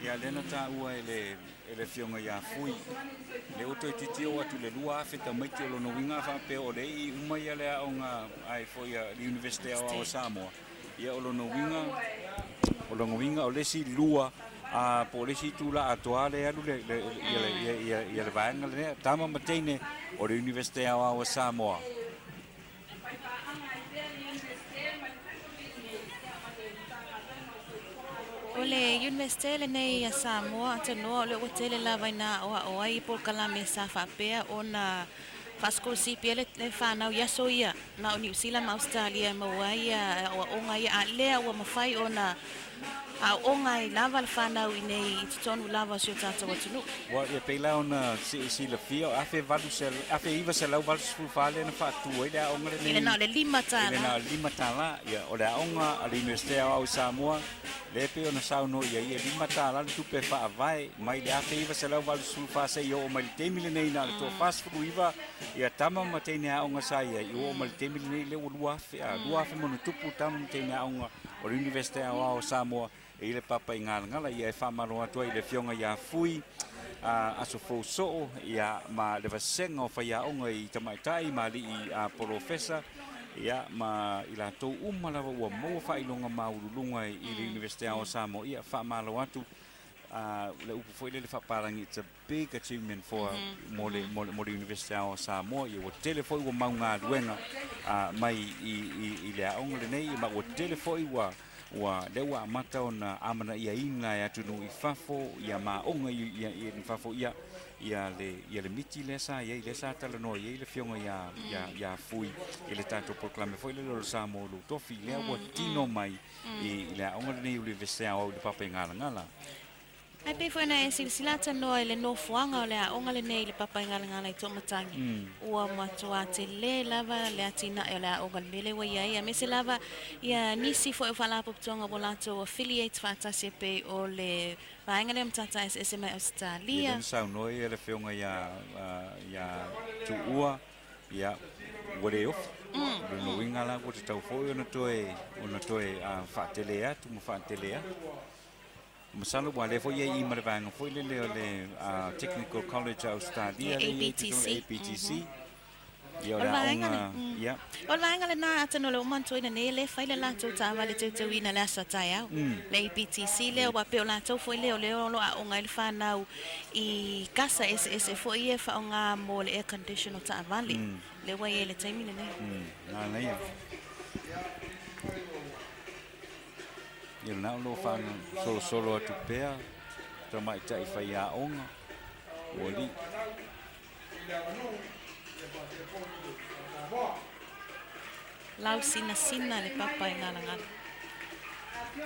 Ia, lea na taua e le e le Afioga ia Fui, lea ua toeitiiti oo atu i le 2,000 tamaiti o lona uiga a faapea o le ii uma ia le aoga ai foi a le Iunivesite Aoao o Samoa. Ia, o lona uiga, o lona uiga o le isi lua a po o le isi itula atoa lea e alu le, le, ia, le, ia, ia, ia le vaega lenei, tama ma teine o le Iunivesite Aoao o Samoa. O le Iunivesite lenei a Samoa atanoa o lea ua tele lava ina aoao ai i polokalame sa faapea ona faasikolasipi ai le fanau i aso ia na o Niu Sila ma Ausetalia e maua ai aoaoga ia, a lea ua mafai ona aooga ai lava le fanau i nei i totonu lava o si o tatou atunuu. Ua ia pei la ona silafia o 1984 lea na faatu ai le aoga I lenei. le na o le lima I le tālā. na o le $5. Ia, o le aoga a le Iunivesite Aoao i Samoa, lea e pei ona saunoa i ai, e $5 le tupe faavae mai le 1984 seia oo mai le taimi lenei na o le toa-49 ia tama ma teine aoga sa i ai, ua oo mai le taimi lenei lea ua 2,000, a, 2,000 ma ona tupu tama ma teine aoga o le Iunivesite Aoao o Samoa e i le Papaigalagala. Ia e faamalo atu ai i le Afioga ia Fui Aso Fou Soo ia ma le vasega o faiaoga i tamaitai ma alii polofesa. Ia, ma i latou uma lava ua maua faailoga maualuluga i le Iunivesite Ao o Samoa, ia, faamalo atu. A, le upu foi lele faapalagi, it's a big achievement for, mo le, mo le, mo le Iunivesite Ao o Samoa. Ia, ua tele foi ua mau galuega, a, mai i, i, i le aoga lenei, ma ua tele foi ua, ua, lea ua amata ona amanaiaina e atunuu i fafo, ia ma aoga i, i, i fafo, ia, ia le, ia le miti lea sa i ai, lea sa talanoa i ai le Afioga ia, ia, ia Fui i le tatou polokalame foi lele o le Samoa Lou Tofi, lea ua tino mai i, i le aoga lenei o le Iunivesite Aoao i le Papaigalagala. Ae pei foi ona e silasila atu i le nofoaga o le aoga lenei i le Papaigalagala i Toomatagi, ua matuā tele lava le atinae o le aoga i le mea lea ua i ai, aemaise lava ia nisi foi o faalapotopotoga ua latou affiliate faatasi e pei o le vaega lea o Matata Eseese mai Ausetalia. Ia lea na saunoa ia le Afioga ia, ia Tuua, ia, ua le ofi. O lona uiga la ua tatau foi ona toe, ona toe faatele atu ma faatele atu. Masalo ua lea foi e i ma le vaega foi lele o le Technical College a Ausetalia lea i ai totonu, APTC. Ia o le aoga, ia. O le vaega lena atonu o le uma atu ai lenei e le fai le latou taavale teuteuina i le aso a taeao. Le APTC lea aua pei o latou foi lea o lea o lo o aoga ai le fanau i kasa eseese foi ia e faaaoga mo le air condition o taavale. Lea ua i ai i le taimi lenei. Manaia. Ia lena o lo o faasolosolo atu pea tamaitai faiaoga ua alii. Lausinasina le papa e galagala.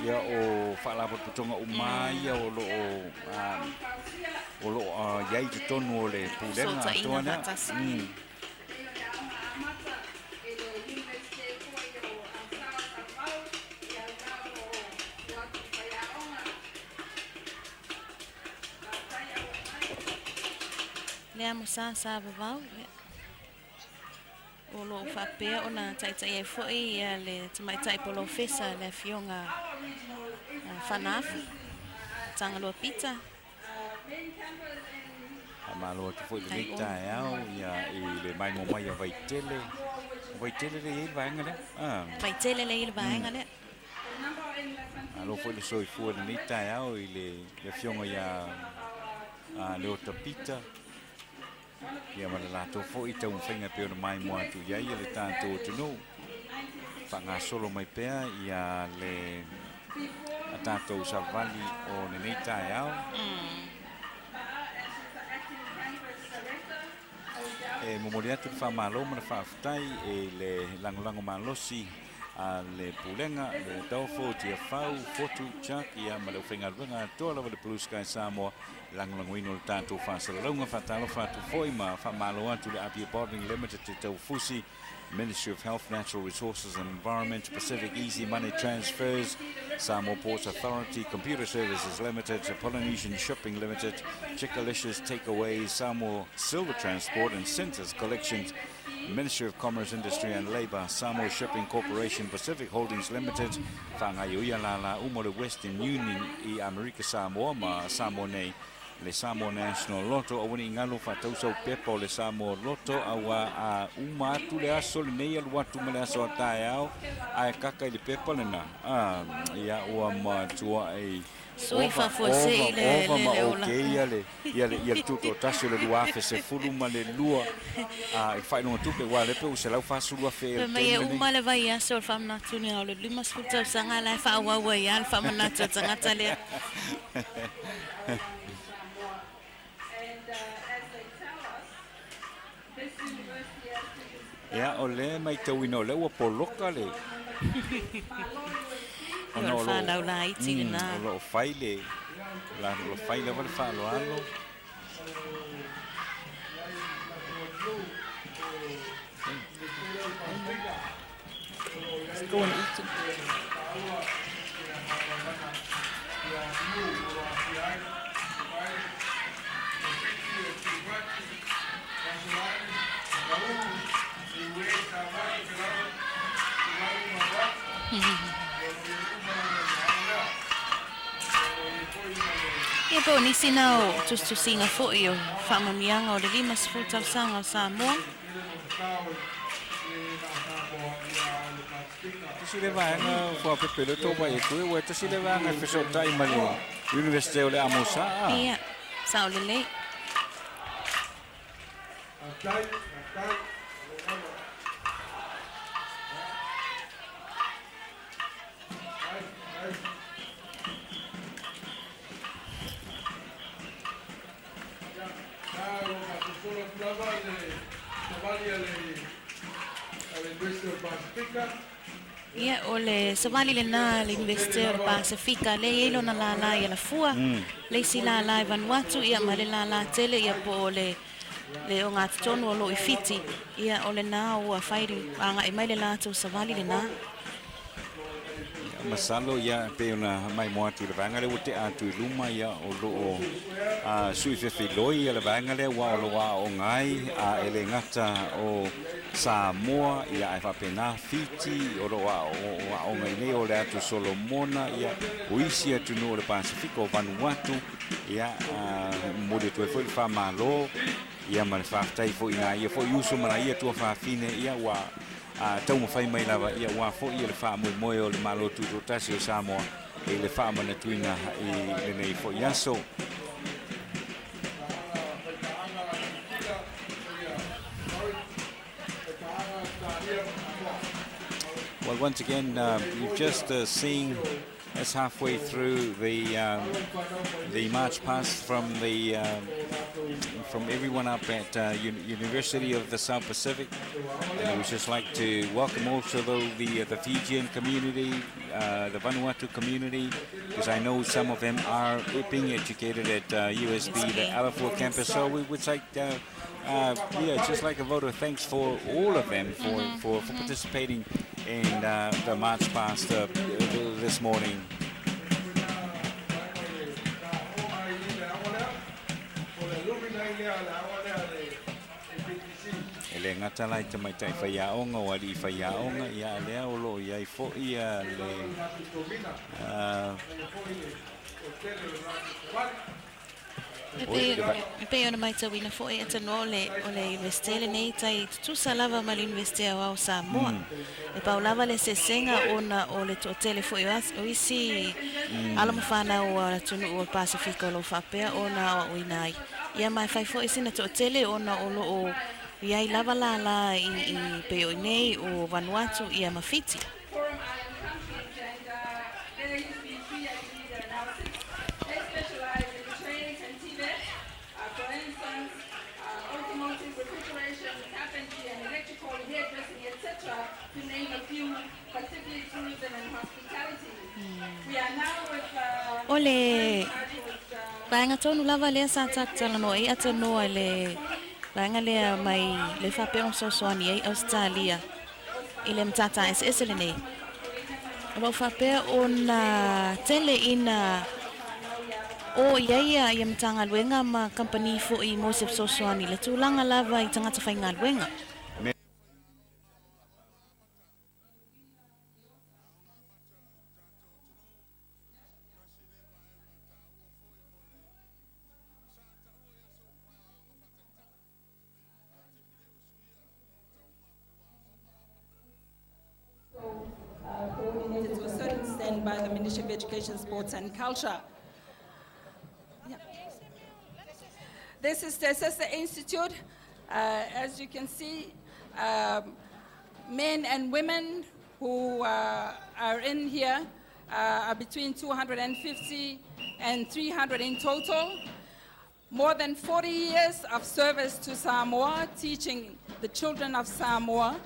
Ia o faalapotopotoga uma ia o lo o o lo o i ai i totonu o le Pulega atoa lea. Le amo sa sa vavau o lo o faapea ona taitai ai foi ia le tamaitai polofesa le afioga Fanaafi Tagaloa Pita. Faamalo atu foi i lenei taeao ia i le maimoa mai a Vaitele. O Vaitele lea e i ai le vaega lea? Ah. Vaitele lea e i ai le vaega lea. Malo foi le soifua i lenei taeao i le Afioga ia Leota Pita ia ma le latou foi taumafaiga e pei ona maimoa atu i ai le tatou atunuu. Faagasolo mai pea ia le a tatou savali o lenei taeao. E momoli atu le faamalo ma le faafetai i le lagolago malosi a le Pulega, le Adolfo, Tiafau, Fotu, Chuck, ia ma le aufaigaluega atoa lava le Blue Sky Samoa i le lagolagoina o le tatou faasalalauga. Faatalofa atu foi ma faamalo atu i le Apia Bottling Limited i Taufusi, Ministry of Health, Natural Resources and Environment, Pacific Easy Money Transfers, Samoa Ports Authority, Computer Services Limited, Polynesian Shipping Limited, Chickalicious Takeaways, Samoa Silver Transport and Centers Collections, Ministry of Commerce, Industry and Labour, Samoa Shipping Corporation, Pacific Holdings Limited, Whangaiuia Lala, Uma le Western Union i Amerika Samoa ma Samoa nei, le Samoa National Lotto, aua ne i galo faatausau pepa o le Samoa Lotto, auā a uma atu le aso lenei alu atu ma le aso a taeao, ae kaka i le pepa lena, a, ia ua matuai Sui ova, faafuasei ova, le, ova le, ma le ola. okay ia le, ia le, ia le tutoatasi o le 2012, a, i le faailoga tupe, aua o lea pe ua $140,000 i Fai le mai e taimi lenei. uma le vaiaso o le faamanatu o le 50 tausaga la e faaauau ai lava le faamanatu a le tagata lea. Ia, o lea e matauina o lea ua poloka le O ona le o lo fanau laiti lena. o lo o fai le la o lo o fai lava le faaaloalo. Go and eat it. Ia po o nisi na o tusitusiga foi o faamanuiaga o le 50 tausaga o Samoa. Tasi le vaega fuafefe le tou vaai atu ai, ua e tasi le vaega e fesootai ma le Universite o le Amosa'a. Ia, sao lelei. Ia, o le savali lenā a le Iunivesite o le Pasefika, lea e i ai lona lālā i Alafua, le isi lālā i Vanuatu, ia ma le lālā tele ia po o le le ogatotonu o lo o i Fiti, ia o lenā ua fai agai mai le latou savali lenā. Ia, masalo ia e pei ona maimoa atu i le vaega lea ua tea atu i luma ia o lo o a sui fefiloi ia le vaega lea ua o lo o aooga ai a e le gata o Samoa ia ae faapena Fiti o lo o aooga i nei o le atu Solomona ia o isi atunuu o le Pasefika o Vanuatu ia momoli atu ai foi le faamalo ia ma le faafetai foi i nai ia foi uso ma nai ia tuafafine ia ua taumafai mai lava ia aua foi le faamoemoe o le Malo Tutoatasi o Samoa i le faamanatuina i lenei foi aso. Well, once again, you've just seen us halfway through the the march past from the from everyone up at University of the South Pacific. And we'd just like to welcome also though the the Fijian community, the Vanuatu community, because I know some of them are being educated at USB, the Alafua campus. So we would like, yeah, just like a vote of thanks for all of them for, for, for participating in the march past this morning. E le gata la i tamaitai faiaoga o alii faiaoga, ia a lea o lo o i ai foi le E pei, e pei ona matauina foi e tanoa o le, o le Iunivesite lenei tai tutusa lava ma le Iunivesite Aoao o Samoa. E pau lava le eseesega ona o le toatele foi o, o isi alo ma fanau a le atunuu o le Pasefika o lo o faapea ona aoaoina ai. Ia ma e fai foi sina toatele ona o lo o i ai lava lālā i, i pei o i nei o Vanuatu ia ma Fiti. O le vaega tonu lava lea sa tatou talanoa ai atanoa i le vaega lea mai le faapea ona fesoasoani ai Ausetalia i le matata eseese lenei. O lo o faapea ona tele ina o i ai ia Matagaluega ma kamupani foi mo se fesoasoani i le tulaga lava i tagata faigaluega. Coordinated to a certain extent by the Ministry of Education, Sports and Culture. Yeah. This is the Tesese Institute. As you can see, men and women who are in here are between 250 and 300 in total. More than 40 years of service to Samoa, teaching the children of Samoa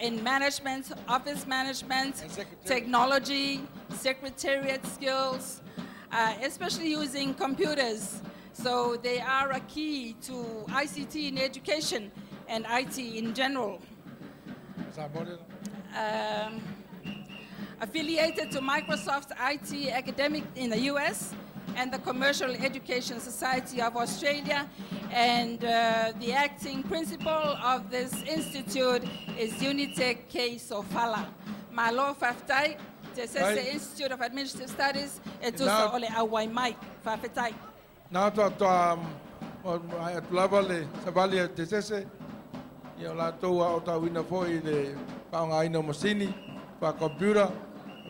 in management, office management, technology, secretariat skills, especially using computers. So they are a key to ICT in education and IT in general. Affiliated to Microsoft IT Academic in the US and the Commercial Education Society of Australia. And the acting principal of this institute is Unitec K. Sofala. Malo faafetai, Tesese Institute of Administrative Studies, e tusa o le auai mai. Faafetai. Na faatoa atu lava le savali a Tesese. Ia o latou aotauina foi i le faaaogaina o masini faa-computer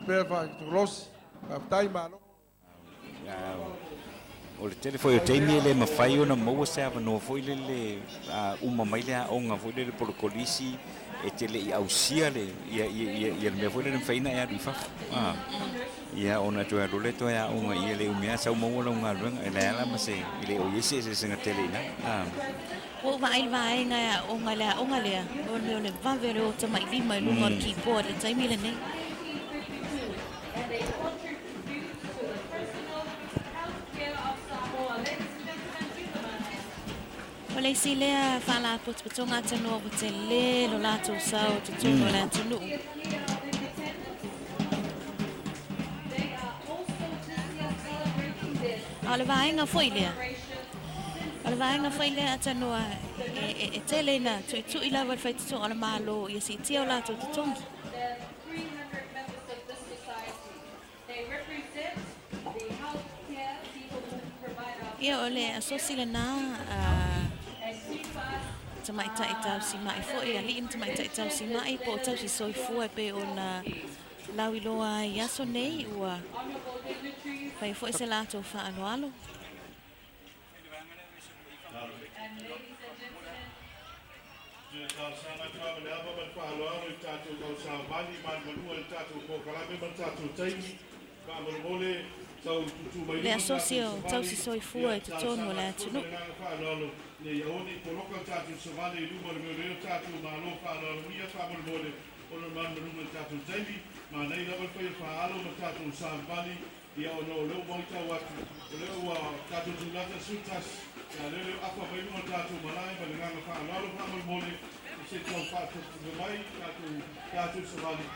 faapea faa-tekonolosi. Faafetai, malo. O le tele foi o taimi e le mafai ona maua se avanoa foi lele a uma mai le aoga foi lele po o le kolisi e te le i ausia le ia ia ia ia le mea foi lele e mafai ona e alu i fafo. A ia ona e toe alu lea toe aoga ia le umi lava sau maua lau galuega. E leai lava la ma se e le o i ai se eseesega tele i ina. A. Ua ou vaai i le vaega e aoga i le aoga lea, o le mea o le vave o le o tamailima i luga o le keyboard i le taimi lenei. O le isi lea faalapotopotoga atanoa ua tele lo latou sao i totonu o le atunuu. A o le vaega foi lea, o le vaega foi lea atanoa e, e, e tele ina tuitui lava le faitotoa o le Malo ia siitia o latou totogi. Ia, o le asosi lena a tamaitai tausima'i foi, alii ma tamaitai tausima'i po o tausi soifua e pei ona lauiloa ai i aso nei, ua fai foi se latou faaaloalo. Le asosi o tausi soifua i totonu o le atunuu. Ia ona o lea ua maitau atu, o lea ua tatou tulata 11, ia lea lea afa mai luga o le tatou malae ma le agaga faaaloalo faamolemole se i tau faatopetope mai tatou tatou savali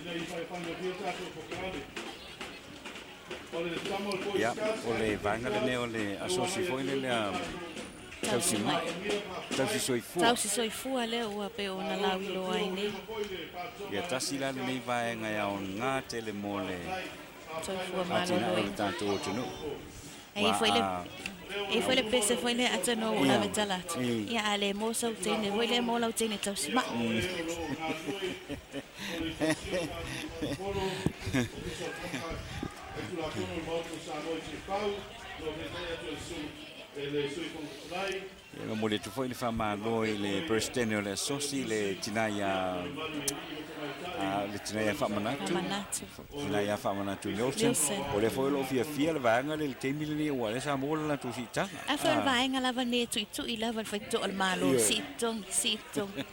ina ia faigofie tatou polokalame. O le tama o le Boy Ia, Scouts o le vaega lenei o le asosi foi lele a Tausi mai. Tausi soifua. Tausi soifua lea ua pei ona lauiloa ai nei. Ia tasi la lenei vaega e aoga tele mo le Soifua atinae o le maloloina. tatou atunuu. E i ai foi le e i ai foi le pese foi lea atanoa ua lave tala atu. Ia a le mo sau teine foi lea mo lau teine tausi mai. E momoli atu foi le faamalo i le Peresetene o le Asosi, le tina ia le tina ia Faamanatu, tina ia Faamanatu Nelson. O lea foi o lo o fiafia le vaega lea i le taimi lenei aua o lea sa maua le latou siitaga. A foi o le vaega lava lenei e tuitui lava le faitotoa o le Malo, sii totogi, sii totogi.